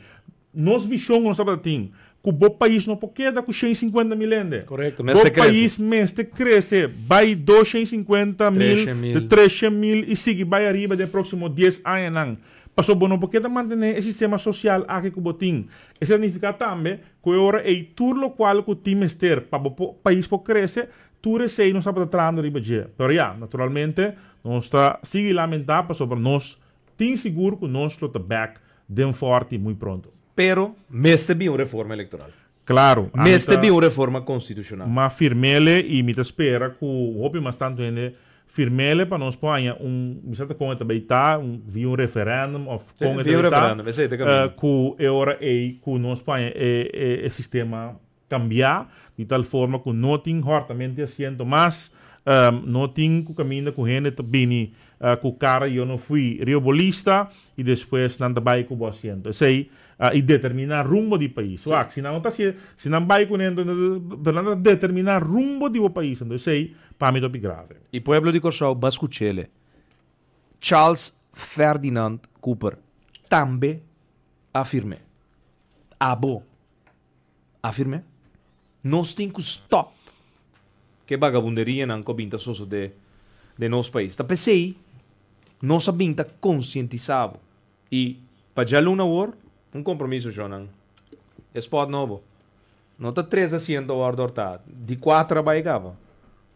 Nos vishon ku nos tabata tin, ku bo pais no por keda ku 150 mil hende. Korekto, Bo mester krese. pais mester krese bai 250 mil, 300 mil. 300 mil i sigui bai ariba den próksimo 10 añanan. Pasobra bo no por keda mantené e sistema sosial aki ku bo tin. Esei ta nifiká tambe ku e ora ei tur lokual ku tin mester pa bo pais por krese, tur esei nos tabata trahando riba dje. Pero ya, naturalmente nos ta sigui lamentá pasobra nos tin sigur ku nos lo ta bèk den Fòrti muy pronto. Pero mester bin un reforma elektoral. Klaru, ami Mester ta bin un reforma konstitushonal. Ma firm'ele i mi ta spera ku hopi mas tantu hende firm'ele pa nos por haña un, mi sa ta kon e ta bay ta, un via un referèndum òf Sí, kon e ta via un bay ta, referèndum, esei ta kaminda. ku e ora ei ku nos por haña e e e sistema Cambiá di tal forma cu no tin hortament di asiento mas, no tin cu caminda cu hende ta bini cu cara yo no fui riba bo lista y despues nan ta bay cu bo asiento. Esey y determina rumbo di pais. Wak, si nan no ta haci, si nan bay cu nan, pero nan ta determina rumbo di bo pais. Entonces esey pa mi ta hopi grave. Y pueblo di Corsou ba scuchele. Charles Ferdinand Cooper tambe a firme. Abo. Afirm'é, Nos tin ku stòp ku e bagabunderianan ku a bin ta sosodé den nos pais. Ta p'esei nos a bin ta konsientisá bo. I pa djaluna awor, un kompromiso, shonnan. E spòt nobo no ta tres asiento a wòrdu òrtá, di kuater a bai kaba.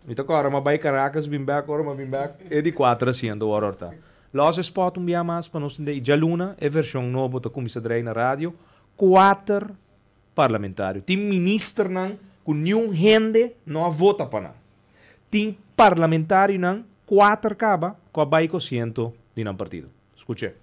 Mi ta kòrda mi a bai Caracas bin bèk, ora mi a bin bèk e di kuater asiento a wòrdu òrtá. Lòs e spòt un bia mas pa nos tende i djaluna e vershon nobo ta kuminsá drei na radio. Kuater parlamentario. Tin ministernan ku niun hende no a vota pa nan. Tin parlamentarionan kuater kaba ku a bai ku asiento di nan partido. Skuch'é.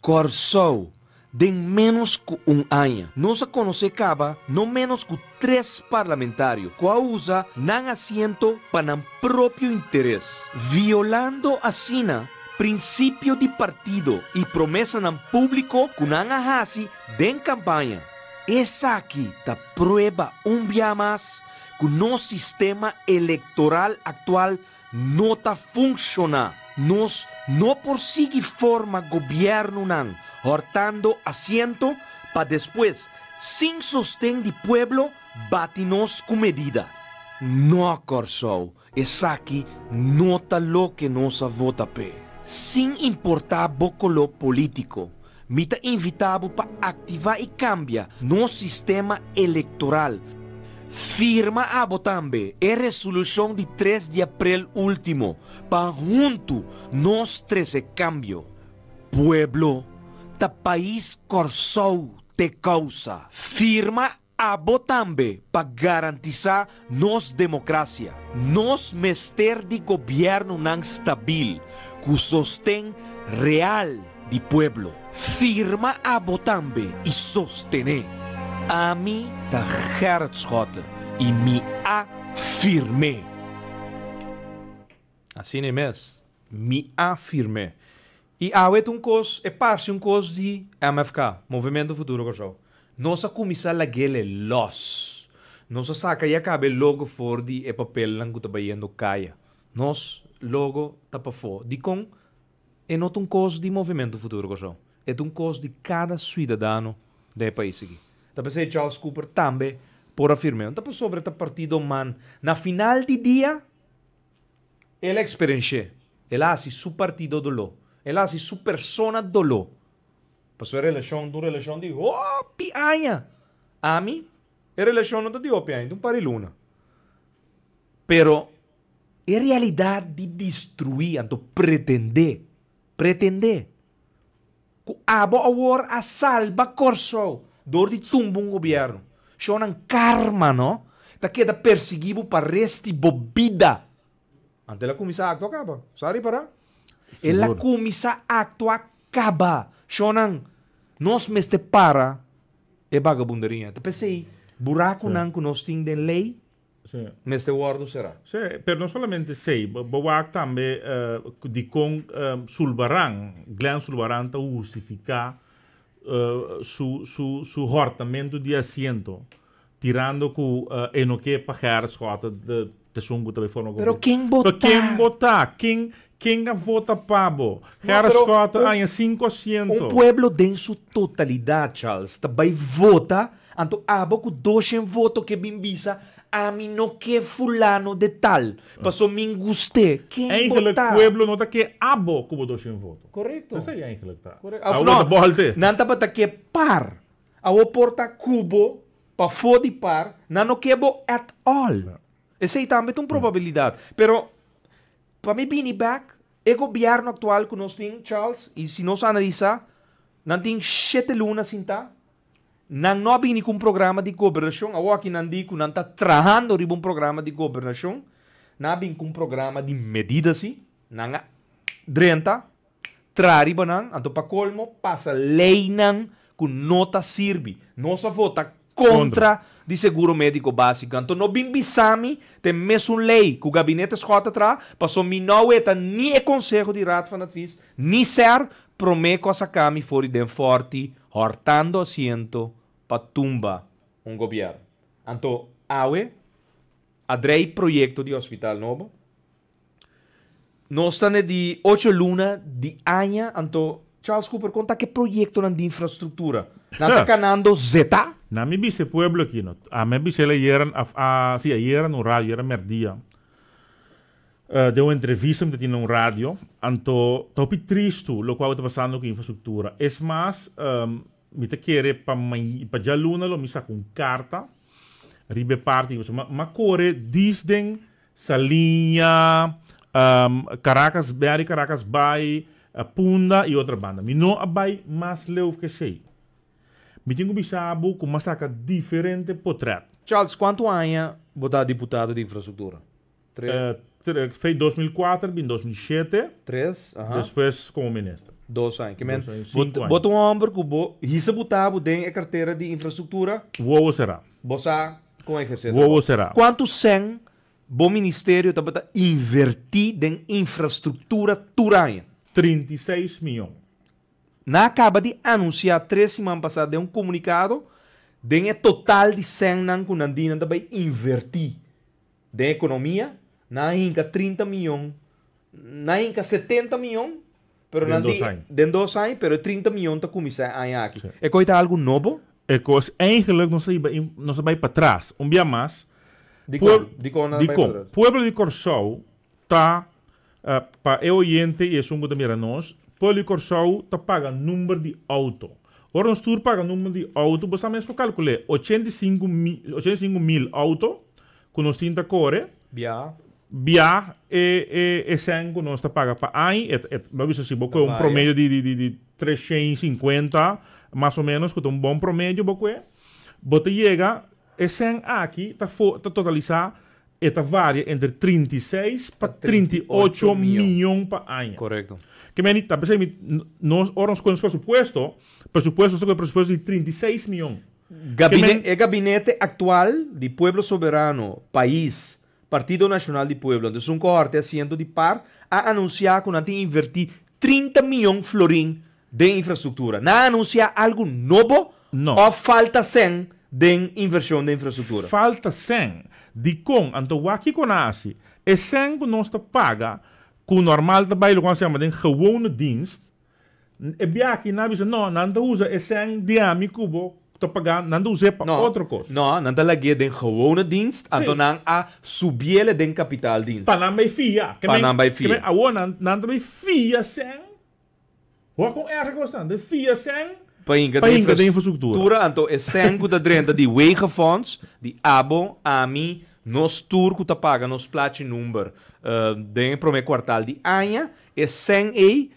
Kòrsou, Den ménos ku un aña, nos a konosé kaba no ménos ku tres parlamentario ku a usa nan asiento pa nan propio interes, violando asina Prinsipio di partido i promesanan públiko ku nan a hasi den kampaña. Esaki ta prueba un bia mas ku nos sistema elektoral aktual no ta funshoná. Nos no por sigui forma gobièrnunan hòrtando asiento pa despues, sin sosten di pueblo, bati nos ku medida. No, Kòrsou, Esaki no ta loke nos a vota p'e. Sin importá bo koló polítiko, mi ta invitá bo pa aktivá i kambia nos sistema elektoral. Firma abo tambe e resolushon di 3 di aprel último pa huntu nos trese kambio. Pueblo, ta pais Kòrsou t'e kousa. Firma Abo tambe pa garantisá nos demokrasia. Nos mester di gobièrnunan stabil ku sosten real di pueblo. Firma abo tambe i sostené. Ami ta Gerrit Schotte i mi a firm'é. Asina e mes, mi a firm'é. I awe ta un kos, e parse un kos di MFK, Movimento Futuro Kòrsou. Nos a kuminsá lag'el e lòs. Nos a saka i a kaba e logo for di e papelnan ku ta bayendo kaya. Nos logo ta pafó. Dikon? E no ta un kos di Movimento Futuro Kòrsou. E ta un kos di kada suidadano den e pais aki. Ta p'esei Charles Cooper tambe por a firm'é. No ta pasobra e ta partido man. Na final di dia. El a eksperensh'é. El a hasi su partido doló. El a hasi su persona doló. Pasobra e relashon ta un relashon di hopi aña. Ami, e relashon no ta di hopi aña, ta un par di luna. Pero e realidat di destruí, anto pretendé, pretendé ku abo awor a salba Kòrsou dor di tumba un gobièrnu. Shownan karma no ta keda persiguí bo pa rest di bo bida. Anto el a kuminsá aktua kaba. Sa ripará? El a kuminsá aktua kaba. Shownan, nos mester para e bagabunderia. Ta p'esei burakunan ku nos tin den lei mester wòrdu será. Sí, pero no solamente esei. Bo wak tambe dikon Sulbaran, Glenn Sulbaran ta hustifiká su su su hòrtamentu di asiento tirando ku e no ke pa Gerrit Schotte. T'esun ku ta bai forma Pero gobièrnu. ken bo Pero ken ta? bo ta? Ken ken a vota pa bo? No, Gerrit pero Schotte un haña sinku un asiento. pueblo den su totalidat, Charles, ta bai vota, anto abo ku doshen voto ke bin bisa, Ami no ke fulano de tal, paso min gust'é. Ken bo Eigenlijk ta? pueblo no ta ke abo ku bo doshen voto. Korekto. Esei eigenlijk ta. Korekto. Abo Of ta no, bòlte. nan tabata ke par. Awor por ta ku bo pafó di par, nan no ke bo at all. Esei tambe ta un probabilidat. Pero pa mi bini bek, e gobièrnu aktual ku nos tin, Charles, i si nos analisá, nan tin shete luna sintá, nan no a bini ku un programa di gobernashon. Awor aki nan di ku nan ta trahando riba un programa di gobernashon. Nan a bini ku un programa di medida si. Nan a drenta, traha riba nan, anto pa kolmo pasa leinan ku no ta sirbi. Nos a vota kontra di seguro médiko básiko. Anto no bin bisa mi ta e mesun lei ku Gabinete Schotte a traha, paso mi no weta ni e konseho di Raad van Advies ni ser promé ku a saka mi for di den fòrti hòrtando asiento pa tumba un gobièrnu. Anto awe a drei proyekto di hospital nobo. Nos ta na di ocho luna di aña, anto Charles Cooper kon ta ke proyektonan di infrastruktura? Nan ta kanando zeta? Na mi bisa e pueblo aki no. Ami a bisa el ayer, si ayer na un radio, ayer merdia, den un entrevista mi ta tin na un radio, anto ta hopi tristu lokual ta pasando ku infrastruktura. Es mas, mi ta kere pa pa djaluna lo mi saka un karta riba e parti, pasobra mi a kore dis den Saliña, Caracas Berry, Caracas Bay, Punda y otro banda. Mi no a bay mas leu ke esey. Mi tin ku bisa bo ku mi a saka diferente potret. Charles, kuantu aña bo ta diputado di infrastruktura? Tre. Fei 2004 bin 2007. Tres, aha. Despues komo minister. Dos aña. Ke men, Dos aña, sinku aña. bo ta un homber ku bo hisa buta bo den e kartera di infrastruktura. Wowo será. Bo sa kon ehersé trabou. Wowo será. Kuantu sèn bo ministerio tabata invertí den infrastruktura tur aña? 36 mion. Nan a kaba di anunsiá tres siman pasá den un komunikado den e total di sènnan ku nan di nan ta bai invertí den ekonomia, nan a hinka 30 mion, nan a hinka 70 mion, pero nan di den dos aña, pero e 30 mion ta kuminsá e aña aki. E koi ta algu nobo? E kos eigenlijk nos a hiba nos a bai patras un bia mas. Dikon? Dikon nan a bai patras? Pueblo di Kòrsou ta pa e oyente i esun ku ta mira nos, pueblo di Kòrsou ta paga number di outo. Ora nos tur paga number di outo bo sa mes por kalkul'é 85 85 mil outo ku nos tin ta kore. Bia. Bia e e sèn ku nos ta paga pa aña, e bo a bisa si bo kue un promedio di di di 350 mas o menos ku ta un bon promedio bo kue, bo ta yega e sèn aki ta fo ta totalisá e ta varia entre 36 pa 38 mion pa aña. Korekto. Ke meni ta p'esei mi nos ora nos kue nos presupuesto, presupuesto nos ta kue presupuesto di 36 mion. Gabine e gabinete aktual di Pueblo Soberano, Pais, Partido Nacional di Pueblo, anto esun kohorte asiento di par, a anunsiá ku nan tin invertí 30 mion florin den infrastruktura. Nan a anunsiá algu nobo No. òf falta sèn den invershon den infrastruktura? Falta sèn. Dikon? Anto wak kiko nan a hasi? E sèn ku nos ta paga, ku normal ta bai loke nan sa yama den gewone dienst, E biaha nan a bisa, no, nan ta usa e sèn di ami ku bo ta paga, nan ta us'é pa otro kos. No, nan ta lag'é den gewone dienst, anto nan a subiéle den kapitaaldienst. Pa nan bai fia. Pa nan bai fia. Ke men awor nan nan ta bai fia sèn. Wak kon erg kos ta, nan ta fia sèn Pa hinka pa den hinka den infrastruktura. infrastruktura, anto e sèn ku ta drenta di Wegenfonds, di abo, ami, nos tur ku ta paga nos plachi number den e promé kuartal di aña, E sèn ei,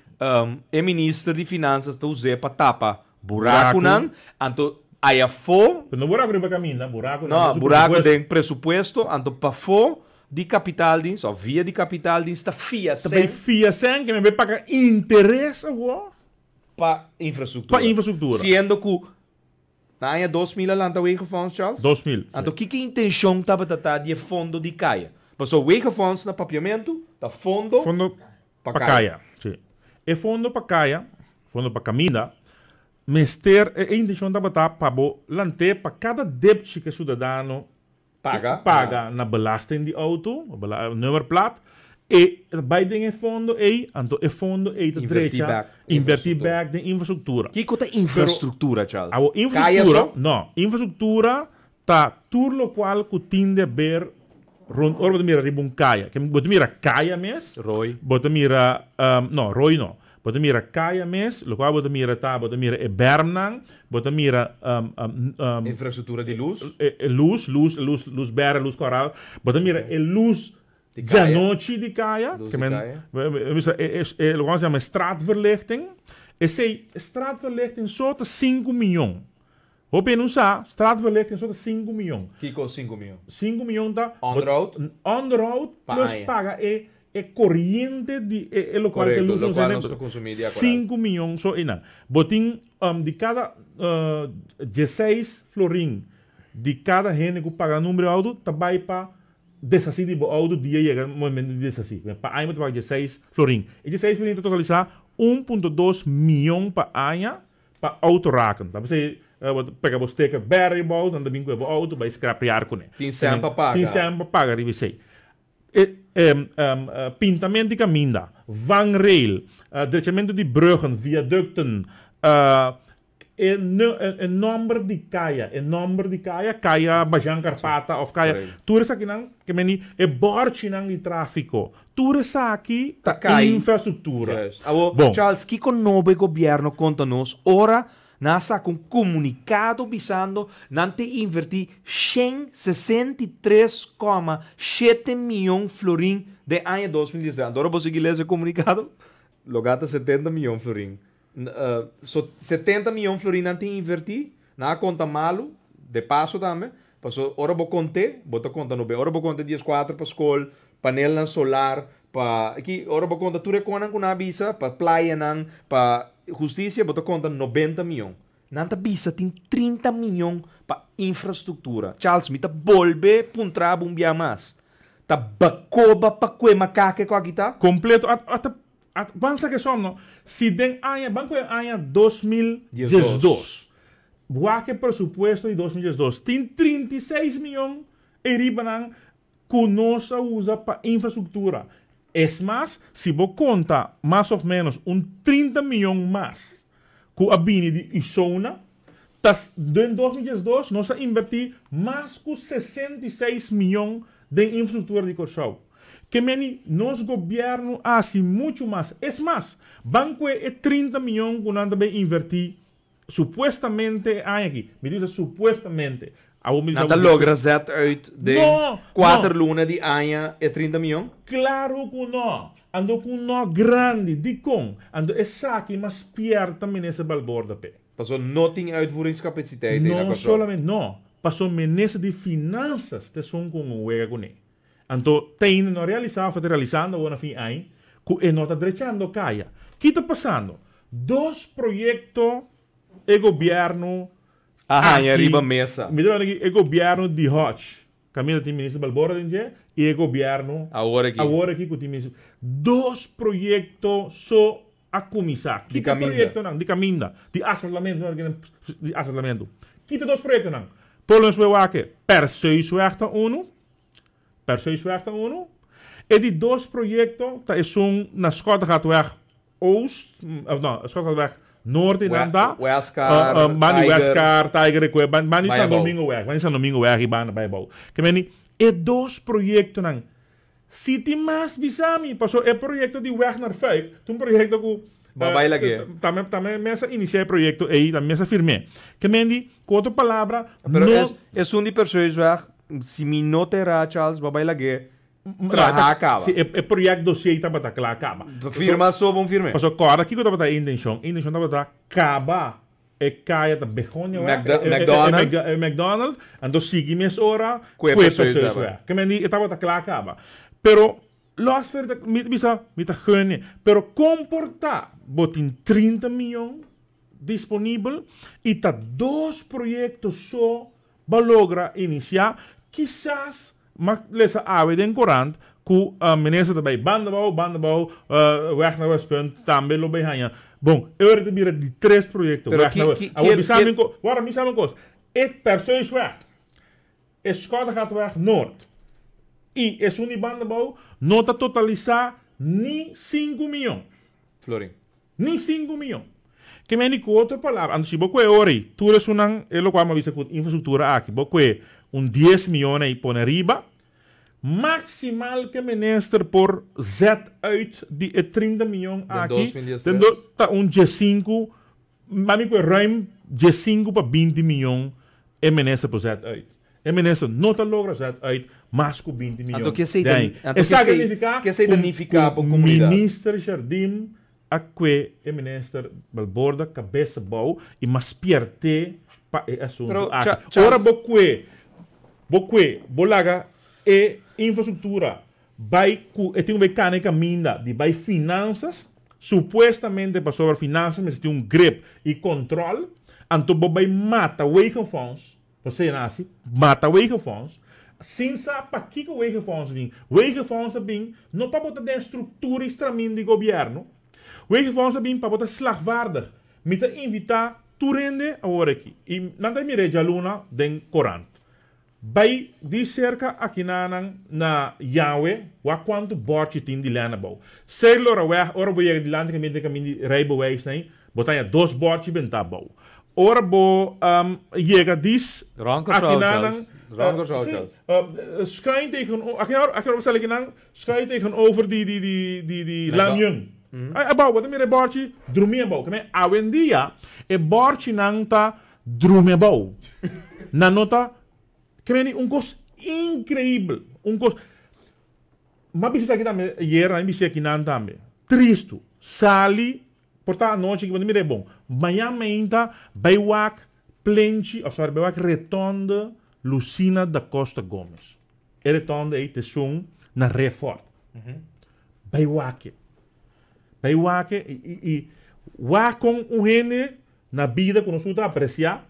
e minister di Finansas ta us'é pa tapa burakunan, anto ayafó. Pero no buraku riba kaminda, burakunan No, den su buraku presupuesto. den presupuesto, anto pafó di kapitaaldienst òf via di kapitaaldienst ta fia Ta bay sèn. fia sèn ke men bay paga interes awor. Pa infrastruktura. Pa infrastruktura. Siendo ku na aña 2000 a lanta Wegenfonds, Charles? 2000, sí. Anto kiko intenshon tabata ta di e fondo di kaya? Pasobra Wegenfonds na papiamentu ta fondo Fondo pa pa kaya. kaya, sí. E fondo pa kaya, fondo pa kaminda, mester, e intenshon tabata pa bo lant'é pa kada depchi ku e sudadano. Paga. Paga na belasting di auto, nummerplaat. E bai den e fondo ei, anto e fondo ei ta Invertí drecha, bek invertí infrastruktura. Bek den infrastruktura. Kiko ta infrastruktura, Charles? Awo Kaya infrastruktura, so? No, infrastruktura ta tur lokual ku tin de ber rond ora bo ta mira riba un kaya. Ke bo ta mira kaya mes, Rooi. Bo ta mira, no, rooi no. Bo ta mira kaya mes, lokual bo ta mira ta, bo ta mira e bermnan, bo ta mira Infrastruktura di lus. E lus, lus, lus, lus berde, lus kòrá. Bo ta mira e lus Di kaya. Djanochi di kaya. Lus Ke di men, kaya. Bisa, e lokual se yama straatverlichting. Esei straatverlichting so ta 5 mion. Hopi no sa, straatverlichting so ta 5 mion. Kiko 5 mion? 5 mion ta Onderhoud? Onderhoud Pa plus aña. Paga e koriente di e lokual ke Korekto, lus lokual nos ta konsumí di akuerdo. 5 mion so ina. Bo tin di kada 16 florin di kada hende ku paga number di auto, ta bai pa deshasí di bo auto dia yega momento di deshasí. Pa aña bo ta paga 16 florin. E 16 florin ta totalisá 1.2 mion pa aña pa auto raken. Ta p'esei bo ta pega bo sticker bèrdè riba bo auto, nan ta bin ku bo auto bai scrapear kuné. Tin sèn pa paga. Tin sèn pa paga riba esei. E pintamento di kaminda, vangrail, drechamentu di bruggen, viaducten, e, no, e nòmber di kaya, e nòmber di kaya, kaya Bajan Karpata òf kaya, tur esakinan, ke meni, e bòrchinan di tráfiko, tur esaki ta Kai. Infrastruktura. Juist. Awo, Bon. Charles, kiko nobo e gobièrnu konta nos ora nan saka un komunikado bisando nan ta invertí 163,7 mion florin den aña 2017? Anto bo sigui lesa e komunikado, lo gata 70 mion florin. So 70 mion florin nan ta invertí, nan a konta malu, de paso tambe, paso ora bo konta, bo ta konta no be, ora bo konta 14 pa skol, panelnan solar, pa aki ora bo konta tur e kosnan ku nan a bisa, pa playanan, pa hustisia, bo ta konta 90 mion. Nan ta bisa tin 30 mion pa infrastruktura. Charles, mi ta bolbe puntra bo un bia mas. Ta bakoba pa kue makaka ku aki ta? Kompleto. At, ban sa ke som, no? Si den aña, ban ku aña 2012. Wak e presupuesto di 2012. Tin 36 mion e ribanan ku nos a usa pa infrastruktura. Es mas, si bo konta mas òf ménos un 30 mion mas ku a bini di Isona, tas den 2012 nos a invertí mas ku 66 mion den infrastruktura di Kòrsou. Ke meni nos gobièrnu a hasi muchu mas. Es mas, ban ku e 30 mion ku nan tambe invertí supuestamente aña aki. Mi ta supuestamente. Awo mi Nan ta logra zet uit de No, 4 no. luna di aña e 30 mion? Klaro ku no. Anto ku no grandi, di kon. Anto esaki m'a spièrta minister Balborda pe. Paso no tin uitvoeringscapaciteit. No solamente, no. Paso minister di Finanzas te son ku un wega kuné. Anto tem no realisá, ta realisando na fin aña, ku e no ta drechando kaya. Kiko ta pasando? Dos proyekto e gobièrnu Aha, aki- e riba mesa. Mi aki e gobièrnu di Hodge. Kaminda tin minister Balborda den dje, i e gobièrnu Awor aki. Awor aki ku tin minister. Dos proyekto so a kuminsá. Di Ki kaminda. proyektonan, di kaminda, di asfaltamentu, di asfaltamentu. Ki dos proyektonan? Polensweg Perseusweg ta unu. Perseusweg ta unu. E di dos proyekto ta esun na Schottegatweg Oost, no, Schottegatweg Noord in anda. Wescar, Bani Tiger. Wescar, Tiger, que bani San Bijbouw. Domingo weg, bani San Domingo weg i bani Bijbouw. Ke meni e dos proyektonan. Si tin mas bisa mi, paso e proyekto di weg naar Fuik, un proyekto ku Ba bai lag'é. Tambe m'a inisiá e proyekto ei, tambe m'a firm'é. Ke meni, ku otro palabra, Pero no, es un di Perseusweg, si mi no ta era, Charles, ba bai lag'é. Traha kaba. Si, e proyekto dossier tabata kla kaba. Firma so bon firme. Paso kòrda kiko tabata e intenshon. E intenshon tabata kaba e kaya ta Begonia weg, McDonald. e McDonald, anto sigui mes ora Kue kue Perseus Perseus weg. weg. Ke meni e tabata kla kaba. Pero los verder mi bisa mi ta gun, pero komportá bo tin 30 mion disponibel i ta dos proyekto so bo a logra inisiá. Kisas m'a lesa awe den korant ku minister tambe Bandabou, Bandabou, weg naar Westpunt tambe lo bai haña. Bon, eu te mira di tres proyekto. Pero Weg naar West. Awo bisa mi ko, wara mi sabi kos. E Perseusweg. E Schottegatweg Noord i esun di Bandabou no ta totalisá ni 5 mion. Florin. Ni 5 mion. Ke men ku otro palabra, anto si bo kue ora ei, tur esunnan e lokual mi a bisa ku infrastruktura aki, bo kue un 10 mion ei pone riba, maksimal ku minister por zet uit di e 30 mion Den aki, 2013. den ta un 5, mami kue ruim 5 pa 20 mion e minister por zet uit. E minister no ta logra zet uit mas ku 20 mion. Anto, ke esei Dai. anto Esaki nifiká ke esei nifiká pa komunidat? Minister Jardim a kue e minister Balborda kabes abou i mas spièrt'é pa e asuntu Pero, aki. Charles- Ora bo kue, bo laga e infrastruktura bai ku e tin un kana kaminda di bai finansas, supuestamente pa sobre finansas, mas tin un grip i control, anto bo bai mata wegenfonds, bo nasi, mata wegenfonds, sin sa pa kiko wegenfonds bin. Wegenfonds bin, no pa bota den struktura estramin di gobièrnu. Wegenfonds bin pa bota slagvaardig. Mi ta invitá tur hende awor aki. I nan ta mira djaluna den korant. Bai di serka aki na Yahweh, wak kuantu bòrchi tin di Lennebouw. Sailor weg, ora bo yega dilanti kaminda kaminda rijbewijs nei, bo ta dos bòrchi bentá abou. Ora bo yega dis Ronco aki Charles. nan Ronco Charles. Schuin tegen aki aki stel ik nan schuin tegenover die Nee, Lanjung. Ay, abou, bo ta mira bòrchi, drumi abou. Ke men awendia e bòrchinan ta drumi abou. Nan no ta ke men un kos inkreibel, un kos. M'a bisa aki tambe, ayera, bisa aki nan tambe. Tristu. Sali, porta anochi ku mira bon. Mañan mainta bai wak plenchi, of sorry, bai wak rotonde Lucina da Costa Gomes. E rotonde ei t'esun na Refort. Bai wak e. Bai wak e i wak kon un hende na bida ku nos ta apresiá,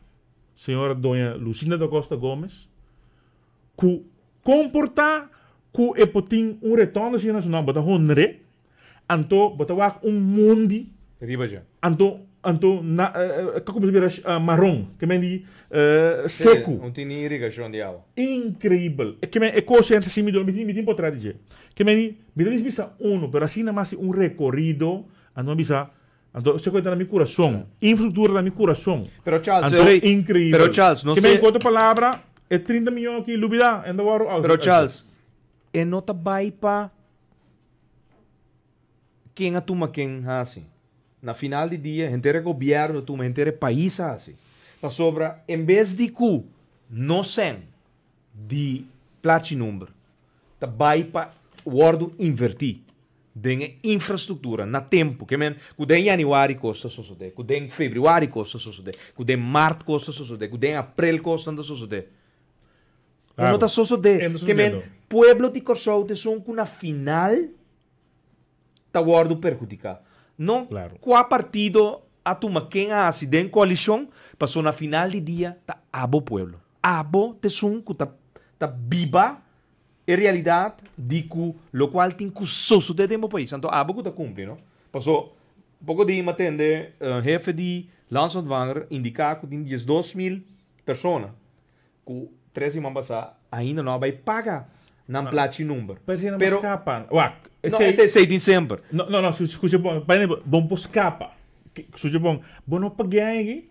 señora doña Lucinda da Costa Gomes, ku komportá ku e por tin un rotonde asina nacional, bo ta honr'é, anto bo ta wak un mondi, Riba ja. anto na kon ta bira maron, ke men di seku. No tin irigashon di awa. Inkreibel. E ke men e kos asina mi tin portrèt di dje. Ke men di, mi ta bisa uno, pero asina mas un rekorido, anto bisa, anto esei ta na mi kurason. Infrastruktura na mi kurason. Pero Charles, Anto rei- inkreibel. Pero Charles, no Ke men sé. otro palabra, e 30 mion aki lubidá, en de waro Pero Charles, e no ta bai pa ken a tuma ken hasi. Na final di dia, henter gobièrnu tuma, henter pais hasi. Pasobra, en bes di ku no sèn di plachi number, ta bai pa wòrdu invertí den infrastruktura na tempu, ke men ku den yanüari kos ta sosodé, ku den febrüari kos ta sosodé, ku den mart kos ta sosodé, ku den aprel kos ta sosodé. Klaro. No ta sosodé. E no ta Ke men sosodiendo. pueblo di Kòrsou t'esun ku na final ta wòrdu perhudiká. No kua partido a tuma ken a hasi den koalishon, paso na final di dia ta abo pueblo. Abo t'esun ku ta biba e realidat di ku lokual tin ku sosodé den bo pais. Anto abo ku ta kumpli, no? Paso poko dia m'a tende hefe di landsontvanger indiká ku tin 12.000 persona ku 3 siman pasá ainda no a bai paga nan plachi number. Pero Pero skapa. Wak, no, e 6 di desèmber. No, skucha bon, bai bon por skapa. Skucha bon, bo no paga aki,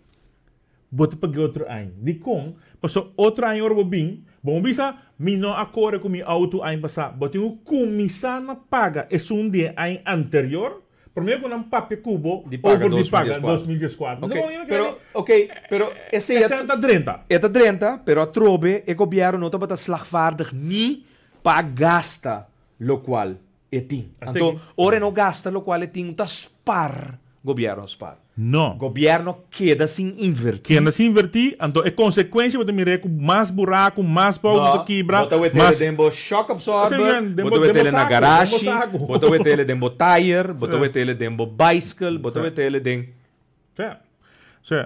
bo ta paga otro aña. Di kon, paso otro aña ora bo bin, bon bisa, mi no a kore ku mi outo aña pasá, bo tin ku kuminsá na paga esun di aña anterior, promé ku nan papia ku bo Di paga over di paga 2014. 2014. Ok, No, pero, ok, pero esei e ta 30. E ta 30, pero atrobe e gobièrnu no tabata slagvaardig ni pa gasta lokual e tin. Anto, ora no gasta lokual e tin, ta spar gobièrnu spar. No. Gobièrnu keda sin invertí. Keda sin invertí, anto e konsekuensia bo ta mira ku mas buraku, mas outo ta kibra, Bo ta wetele mas den bo shock absorber, Sí, bo ta wetele den bo na saku, garage, den bo saku. bo ta wetele den bo tire, bo ta wetele den bo bicycle, bo ta wetele den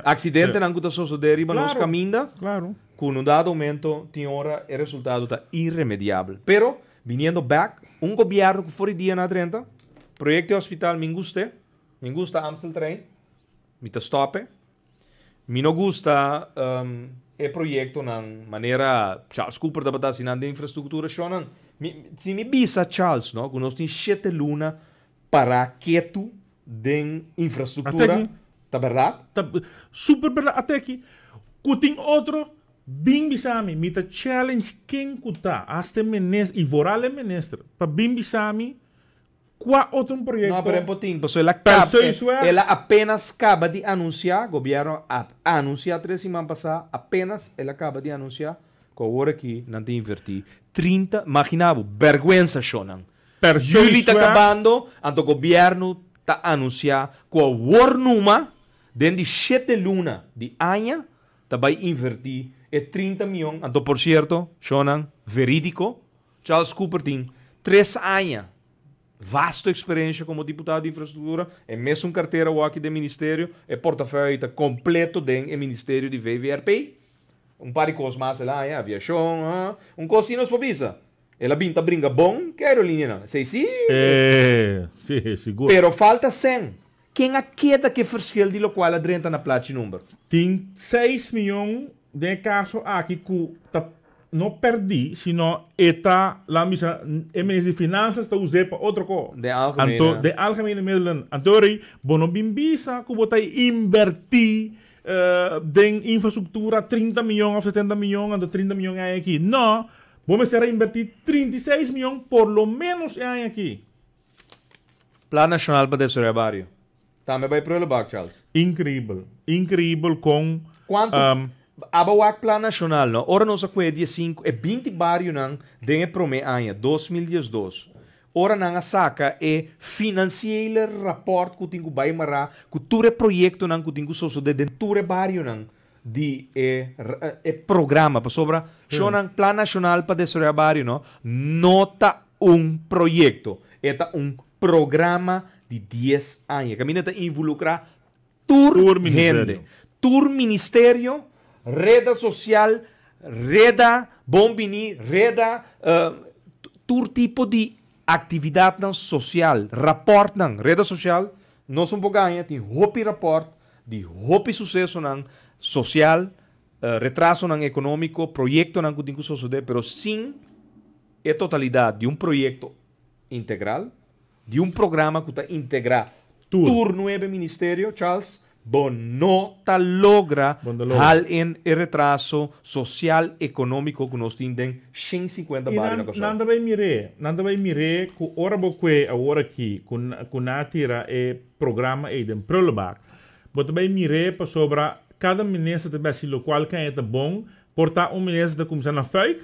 aksidente nan ku ta sosodé riba nos kaminda. Ku un dado momento tin ora e resultado ta iremediabel. Pero, biniendo back, un gobièrnu ku for di dia nan a 30, proyekto di hospital mi gusta, mi gusta Amstel Train, mi ta stop, mi no gusta. E proyectonan manera Charles Cooper tabata haci nan den infrastructura shonan. Mi, si mi bisa Charles, no, cu nos tin 7 luna para ketu den infrastructura, Ate aki. Ta berdad? Ta super berdad ate aki. Ku tin otro bin bisami, mi ta challenge ken ku ta, hasta minister, i vooral e minister, pa bin bisami kua otro un proyecto. No, pero e potin, paso el a caba, Perseusweg. el a apenas caba di anuncia, gobierno a anuncia 3 siman pasa, apenas el a caba di anuncia, cu awor aki nan ta inverti 30, imagina bo, berguensa shonan. Juli ta Perseusweg. Cabando, anto gobierno ta anuncia cu awor numa, den di 7 luna di aña, ta bay inverti e 30 miyon, anto por cierto, shonan, veridico, Charles Cooper tin 3 aña vasto experiencia como diputado di infrastructura, e mesun cartera aki di ministerio, e portafolio ta completo den e ministerio di VVRP. Un par di cos mas la, eh, aviacion, ah, un cos nos bisa. El a bin ta bringa bon, cu aerolinea nan. Sei si, Si, sigur. Pero falta 100. Ken a keda cu verschil di locual a drenta na plachi number? Tin 6 miyon den caso aki ku ta no perdi, sino e ta la misa e minister di Finanzas ta us'é pa otro cos. De algemene. Anto de algemene middelen. Anto rei, bo no bin bisa ku bo ta inverti den infrastructura 30 miyon of 70 miyon, anto 30 miyon ay aki. No, bo mester inverti 36 miyon por lo menos ay aki. Plan Nacional pa Desaroyo Bario. Tambe bay prullenbak, Charles. Increibel. Increibel con Cuanto Abo wak Plan Nacional, no? Ora nos a kue 5 e 20 barionan den e prome aña, 2012. Ora nan a saca e financiële rapport ku tin ku bay mara, ku tur e proyectonan ku tin ku sosode den tur e barionan di e programa pasobra shonan, Plan Nacional pa Desaroyo Bario, no, no ta un proyecto, e ta un programa di 10 aña. Caminda ta involucra tur, Tur ministerio. Hende, tur ministerio, reda social, reda bombini, reda tur tipo di actividad social, rapport nan, reda social, nos un gaña, tin hopi rapport di hopi suceso nan social, retraso nan economico, proyecto nan cu tin cu sucede, pero sin e totalidad di un proyecto integral, di un programa cu ta integra Tur. Tur nuebe ministerio, Charles, bo no ta logra Bo no ta logra. hal in e retraso social economico cu nos tin den 150 E bario na nan, Kòrsou. nan ta bay mir'é, nan ta bay mir'é ku ora bo kue awor aki, ku nan a tira e programa ei den prullenbak. Bo ta bay mir'é pasobra kada minister ta besi lokual kan e ta bon, por ta un minister ta kuminsá na Fuik,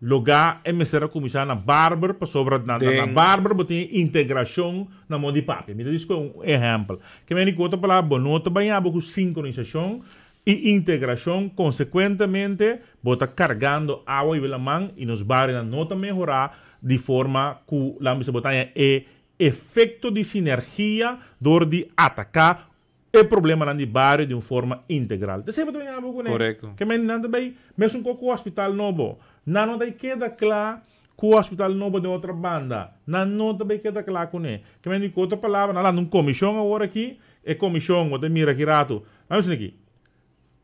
logá e mester a kuminsá na Barber, pasobra na Barber bo tin integrashon na mon di papia. Mi ta disko un ehèmpel. Ke men ku otro palabra, bo no ta baña bo ku sinkronisashon i integrashon, konsekuentemente bo ta kargando awa i man i nos barionan no ta mehorá di forma ku la bisa bo ta e efekto di sinergia dor di ataká e problemanan di bario di un forma integral. Te sempre também abo kuné. Korekto. Ke men nan tambe mesun ku hospital nobo. Nan no ta keda kla ku hospital nobo di otro banda. Nan no tambe keda kla kuné. Ke men ku otro palabra, nan un komishon awor aki, e komishon, bo mira aki ratu. Vamos aki.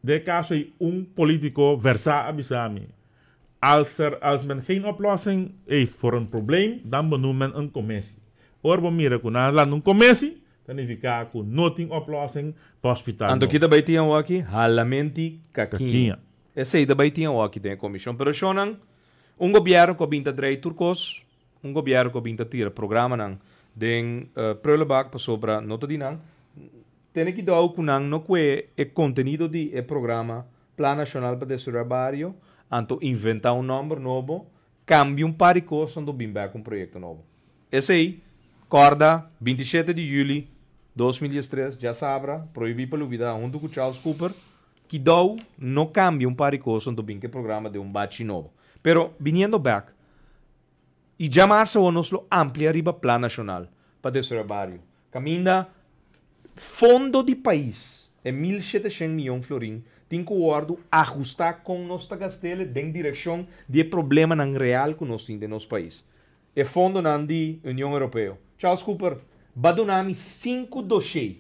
Den kaso ei un polítiko versá a bisami. Als men geen oplossing heeft voor een probleem, dan benoemt men een commissie. Ora bo mira ku nan lanta un commissie, ta nifiká ku no tin oplossing pa hospital. Anto nobo. kita bay tin aki, halamenti kakinha. Kakinha. Esey tambe tin aki den komishon. Pero shonan, un gobierno ku binta drei tur kos, un gobierno ku binta tira programa nan den prullenbak pasobra no ta di nan. Tene ku dau ku nan no kue e contenido di e programa Plan Nacional pa Desaroyo Bario, anto inventá un nòmber nobo, kambia un par di kos, anto bin ku un proyekto nobo. Esey, korda, 27 di yüli 2013, djasabra, prohibí pa lubidá, huntu ku Charles Cooper, ku dau no kambia un par di kos, anto bin ku programa di un bachi nobo. Pero, biniendo back, i djamars nos lo amplia riba Plan Nacional pa Desaroyo Bario. Kaminda fondo di pais e 1.700 mion florin tin ku wòrdu ahustá ku nos ta gast'é den direkshon di problemanan real ku nos tin den nos pais. E fondonan di Union Europeo. Charles Cooper, bo a dunami 5 dossier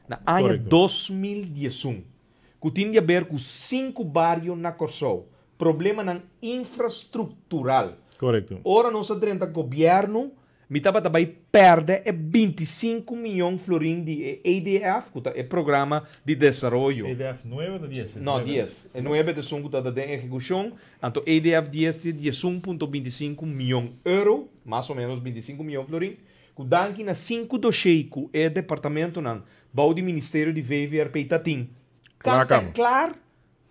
na aña Korekto. 2011. Ku tin di aber ku sinku bario na Kòrsou. Problemanan infrastruktural. Korekto. Ora nos a drenta gobièrnu, mi tabata bai pèrdè e 25 mion florin di e EDF, ku ta e programa di desaroyo. EDF nuebe òf 10? No, 10. E nuebe ta esun ku ta den ehekushon. Anto EDF 10 tin 11.25 mion euro, mas o ménos 25 mion florin, ku danki na sinku doshé ku e departamentonan bou di Ministerio di VVRP ta tin. Kla Kanta kaba. klar,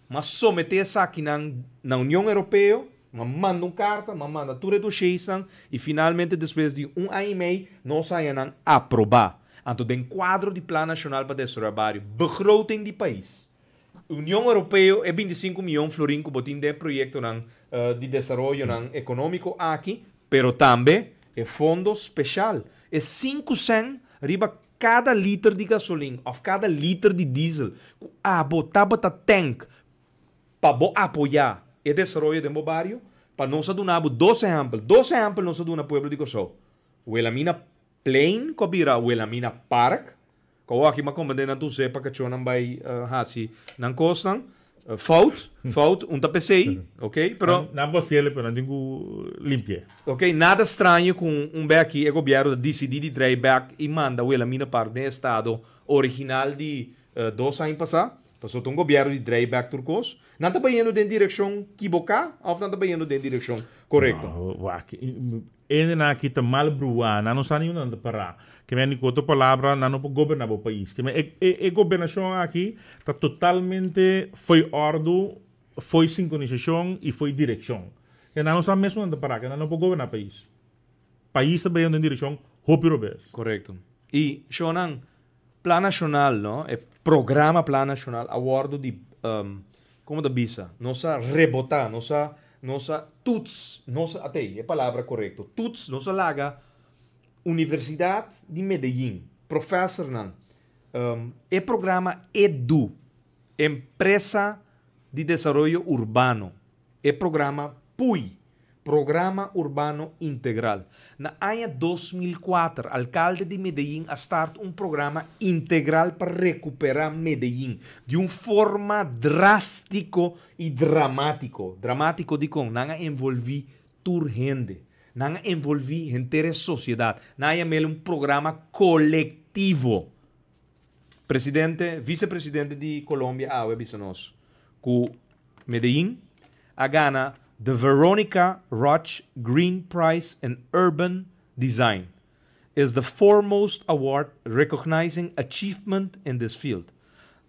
m'a someté esakinan na Union Europeo, m'a manda un karta, m'a manda tur e doshésnan i finalmente despues di un aña i mei nos a haña nan aprobá. Anto den kuadro di Plan Nashonal pa Desaroyá Bario, begroting di pais, Union Europeo e 25 mion florin ku bo tin den e proyektonan di desaroyonan ekonómiko aki, pero tambe e fondo speshal, e 5 sèn riba kada liter di gasolin òf kada liter di diesel ku abo tabata tènk pa bo apoyá e desaroyo den bo bario. Pa nos a duna bo dos ehèmpel, dos ehèmpel nos a duna pueblo di Kòrsou, Wilhelmina Plein ku a bira Wilhelmina Park, ku awor aki mi a komprendé nan ta us'é pa kachónan bai hasi nan kosnan. Fout, fout, un ta p'esei, ok, pero. Nan por hasiel, pero nan tin ku limpi'é. Ok, nada straño ku un bek aki e gobièrnu ta disidí di drei bèk i manda Wilhelmina Park den estado original di 2 aña pasá. Pasobra ta un gobièrnu di drei bèk tur kos. Nan ta bayendo den direkshon kiboká òf nan ta bayendo den direkshon korekto? No, wak, Hendenan aki ta mal bruá, nan no sa ni unda nan ta pará. Ke men di ku otro palabra, nan no por goberná bo pais. Ke men e e e gobernashon aki ta totalmente fo'i òrdu, fo'i sinkronisashon i fo'i direkshon. Ke nan no sa mes unda nan ta pará, ke nan no por goberná pais. Pais ta bayendo den direkshon hopi robes. Korekto. I shownan, Plan Nashonal, no, e programa Plan Nashonal a wòrdu di, komo ta bisa, nos a rebotá, nos a, nos a tuts, nos a, atei, e palabra korekto, tuts, nos a laga Universidat di Medellin, profèsernan, e programa EDU, Empresa di Desaroyo Urbano, E programa PUI, Programa Urbano Integral. Na aña 2004 alkalde di Medellin a start un programa integral pa rekuperá Medellin di un forma drástiko i dramátiko. Dramátiko dikon? Nan a envolví tur hende. Nan a envolví henter e sosiedat. Nan a yam'el un programa kolektivo. Presidente, visepresidente di Colombia awe a bisa nos ku Medellin a gana The Veronica Roche Green Prize in Urban Design is the foremost award recognizing achievement in this field.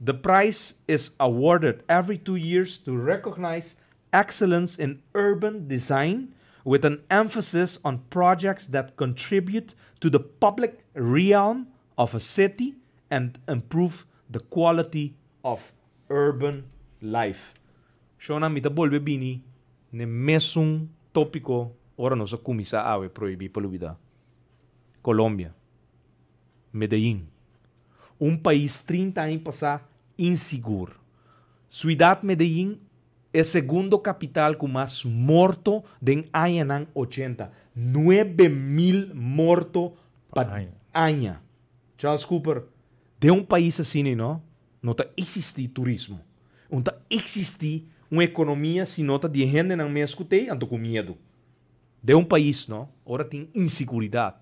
The prize is awarded every 2 years to recognize excellence in urban design with an emphasis on projects that contribute to the public realm of a city and improve the quality of urban life. Shona, mi ta bolbe bini n'e mesun tópiko ora nos a kuminsá awe Prohibí pa Lubidá. Colombia. Medellín. Un pais 30 aña pasá insigur. Siudat Medellín e segundo kapital ku mas morto den añanan 80. 9000 morto pa aña. Charles Cooper, den un pais asina, no, no ta eksistí turismo. No ta eksistí un ekonomia si no ta di hendenan mes ku t'ei, anto ku miedu. Den un pais, no, ora tin inseguridat,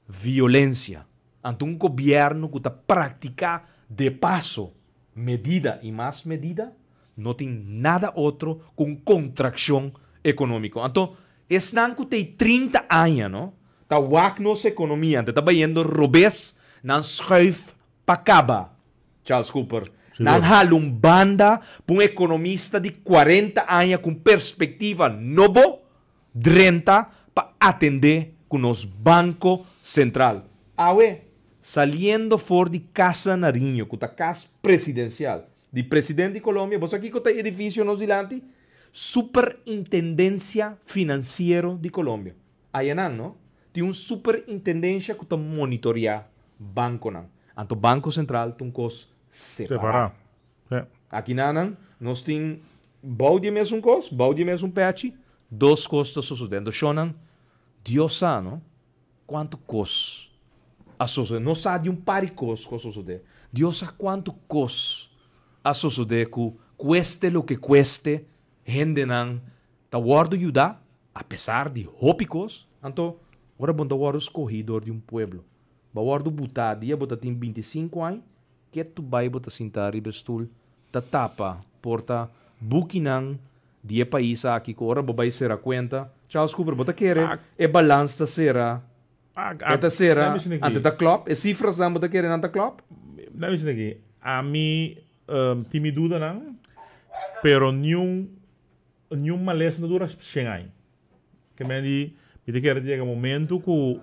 violensia, anto un gobièrnu ku ta praktiká de paso medida i mas medida, no tin nada otro ku un kontrakshon ekonómiko. Anto, esnan ku tin 30 aña, no, ta wak nos ekonomia, anto ta bayendo robes, nan schuif pa kaba, Charles Cooper. Nan hala un banda pa un ekonomista di 40 aña ku perspektiva nobo, drenta pa atendé ku nos Banko Sentral. Awe, saliendo for di Casa Nariño, ku ta kas presidensial di presidente di Colombia, bo sa kiko ta edifisio nos dilanti? Superintendensia Finansiero di Colombia. Ayanan, no? Tin un superintendensia ku ta monitoreá bankonan. Anto Banko Sentral ta un kos separá. Separá. Aki nanan, nos tin bou di mesun kos, bou di mesun pechi, dos kos ta sosodendo. Shonnan, Dios sa, no? Kuantu kos a sosodé. Nos sa di un par di kos ku a sosodé. Dios sa kuantu kos. A sosodé ku kueste loke kueste hendenan ta wòrdu yudá apesar di hopi kos. Anto ora bo no ta wòrdu skohí dor di un pueblo, bo a wòrdu butá dia bo ta tin 25 aña, ketu bai bo ta sintá riba e stul ta tapa porta bukinan di e pais aki ku ora bo bai sera kuenta. Charles Cooper, bo ta kere e balans ta sera? E ta sera ante ta klòp? E sifrasnan bo ta kere nan ta klòp? Dame bisa aki, ami tin mi dudanan, pero niun niun malesa no dura shen aña. Ke men di mi ta kere ta yega momento ku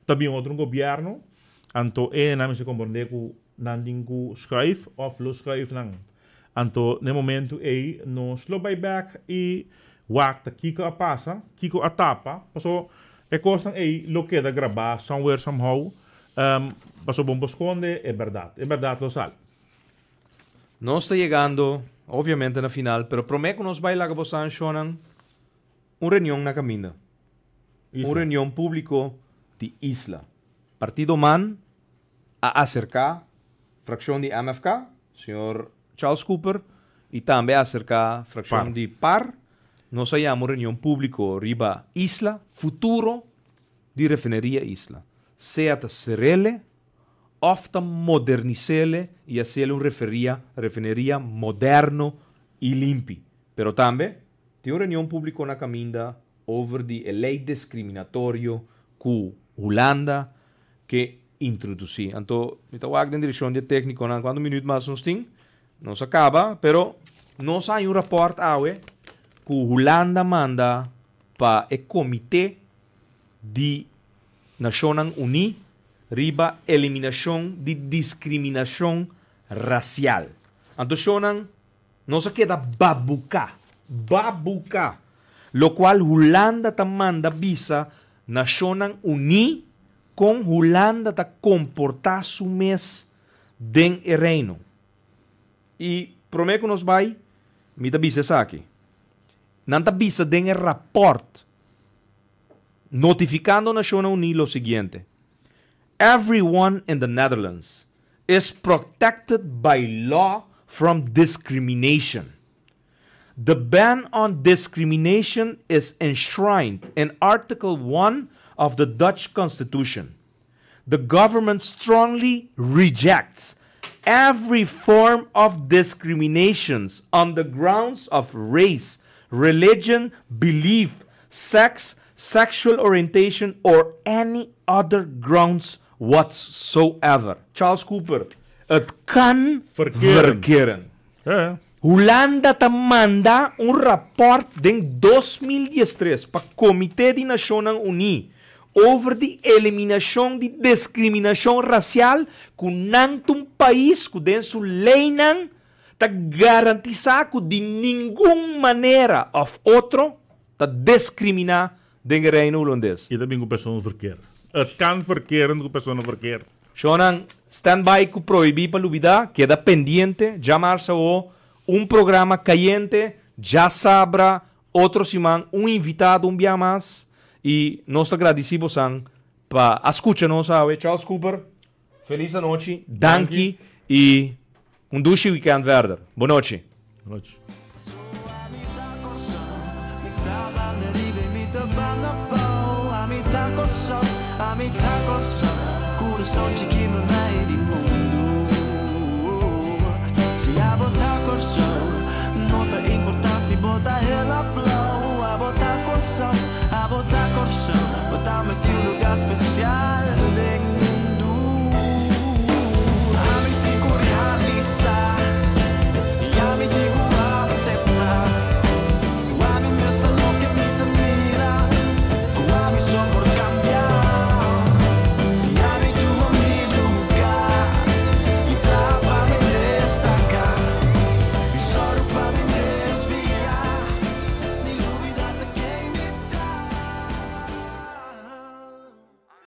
ta bin otro gobierno, anto e nan mester komprende ku nan tin ku schuif of lo schuif nan. Anto na e momento ei nos lo bai bek i wak ta kiko a pasa, kiko a tapa, paso e kosnan ei lo keda grabá somewhere somehow, paso bo no por skonde e bèrdat, e bèrdat lo sali. Nos ta yegando obviamente na final, pero promé ku nos bai laga bo sa anshonnan un reunion na kaminda. Un reunion públiko di Isla. Partido man a aserká frakshon di MFK, señor Charles Cooper, i tambe a aserká frakshon di par. Nos a yama un reunion públiko riba Isla, futuro di refineria Isla. Sea ta ser'ele òf ta modernis'ele i hasiel un referia refineria moderno i limpi. Pero tambe tin un reunion públiko na kaminda over di e lei deskriminatorio ku Hulanda ke introdusí. Anto mi ta wak den direkshon di e téknikonan kuantu minüt mas nos tin. Nos a kaba, pero nos a haña un rapòrt awe ku Hulanda manda pa e komité di Nashonnan Uní riba eliminashon di diskriminashon rasial. Anto shonnan nos a keda babuká, babuká, lokual Hulanda ta manda bisa Nashonnan Uní kon Hulanda ta komportá su mes den e Reino. I promé ku nos bai, mi ta bisa esaki. Nan ta bisa den e rapòrt notifikando Nashonnan Uní lo siguiente, Everyone in the Netherlands is protected by law from discrimination. The ban on discrimination is enshrined in Article 1 of the Dutch Constitution. The government strongly rejects every form of discriminations on the grounds of race, religion, belief, sex, sexual orientation or any other grounds whatsoever. Charles Cooper, het kan verkeren. Verkeren. Ja. Hulanda ta manda un rapport den 2013 pa Comité di Nacionnan Uní over di eliminacion di discriminacion racial cu nan ta un pais cu den su leynan ta garantisa cu di ningun manera of otro ta discrimina den e Reino Hulandes. I ta bin ku persona verkeerd. Het kan verkeren ku persona verkeerd. Shownan, stand by ku Prohibí pa Lubidá, keda pendiente, djamarsa awo un programa kayente, djasabra otro siman un invitado un bia mas i nos ta gradisí bosan pa a skucha nos awe. Charles Cooper, felis anochi, danki i un dushi weekend verder. Bonochi. Bonochi.